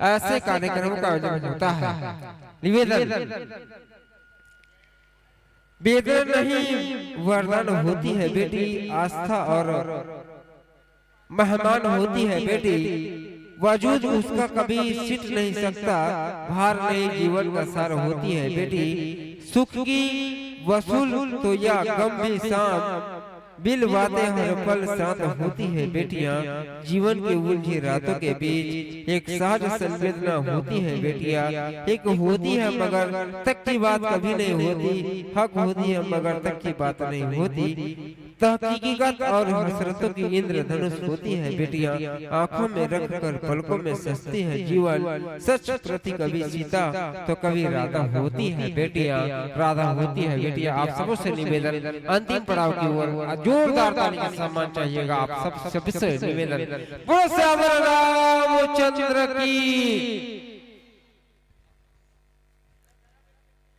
ऐसे कार्यक्रमों का आयोजन होता है। निवेदन, वेदना नहीं, वरदान होती है बेटी, आस्था और मेहमान होती है बेटी, वजूद उसका कभी सिट नहीं सकता, भार नहीं, जीवन का सार होती है बेटी। सुख की वसूल तो या गम भी शांत, बिल बातें हर पल शांत होती है बेटियां। जीवन के उलझे रातों के बीच एक सहज संवेदना होती है बेटियां, एक होती है मगर तक की बात कभी नहीं होती, हक होती है मगर तक की बात नहीं होती। तहकीकत और हसरतों की इंद्रधनुष होती है बेटियां, आंखों में रख कर पलकों में सजती है जीवन। सच प्रति कभी सीता तो कभी राधा होती है बेटियां, राधा होती है बेटियां। आप सबों से निवेदन, अंतिम पड़ाव की ओर जोरदार ताली का सम्मान चाहिएगा आप सब, सबसे निवेदन। बोलो श्यावर रामचंद्र की।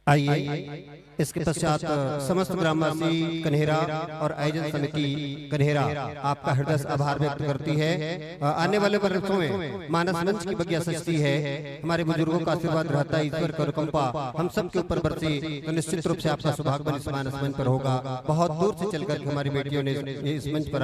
आइए, इसके पश्चात समस्त ग्रामवासी कन्हेरा और आयोजन समिति कन्हेरा आपका हृदय से आभार व्यक्त करती है। अ, आने वाले वर्षों में मानस मंच की बगिया सजती है। हमारे बुजुर्गों का आशीर्वाद रहता है, ईश्वर की अनुकंपा हम सबके ऊपर बरसे, तो निश्चित रूप से आपका सौभाग्य इस मानस मंच पर होगा। बहुत दूर से चल करके हमारी बेटियों ने इस, इस मंच पर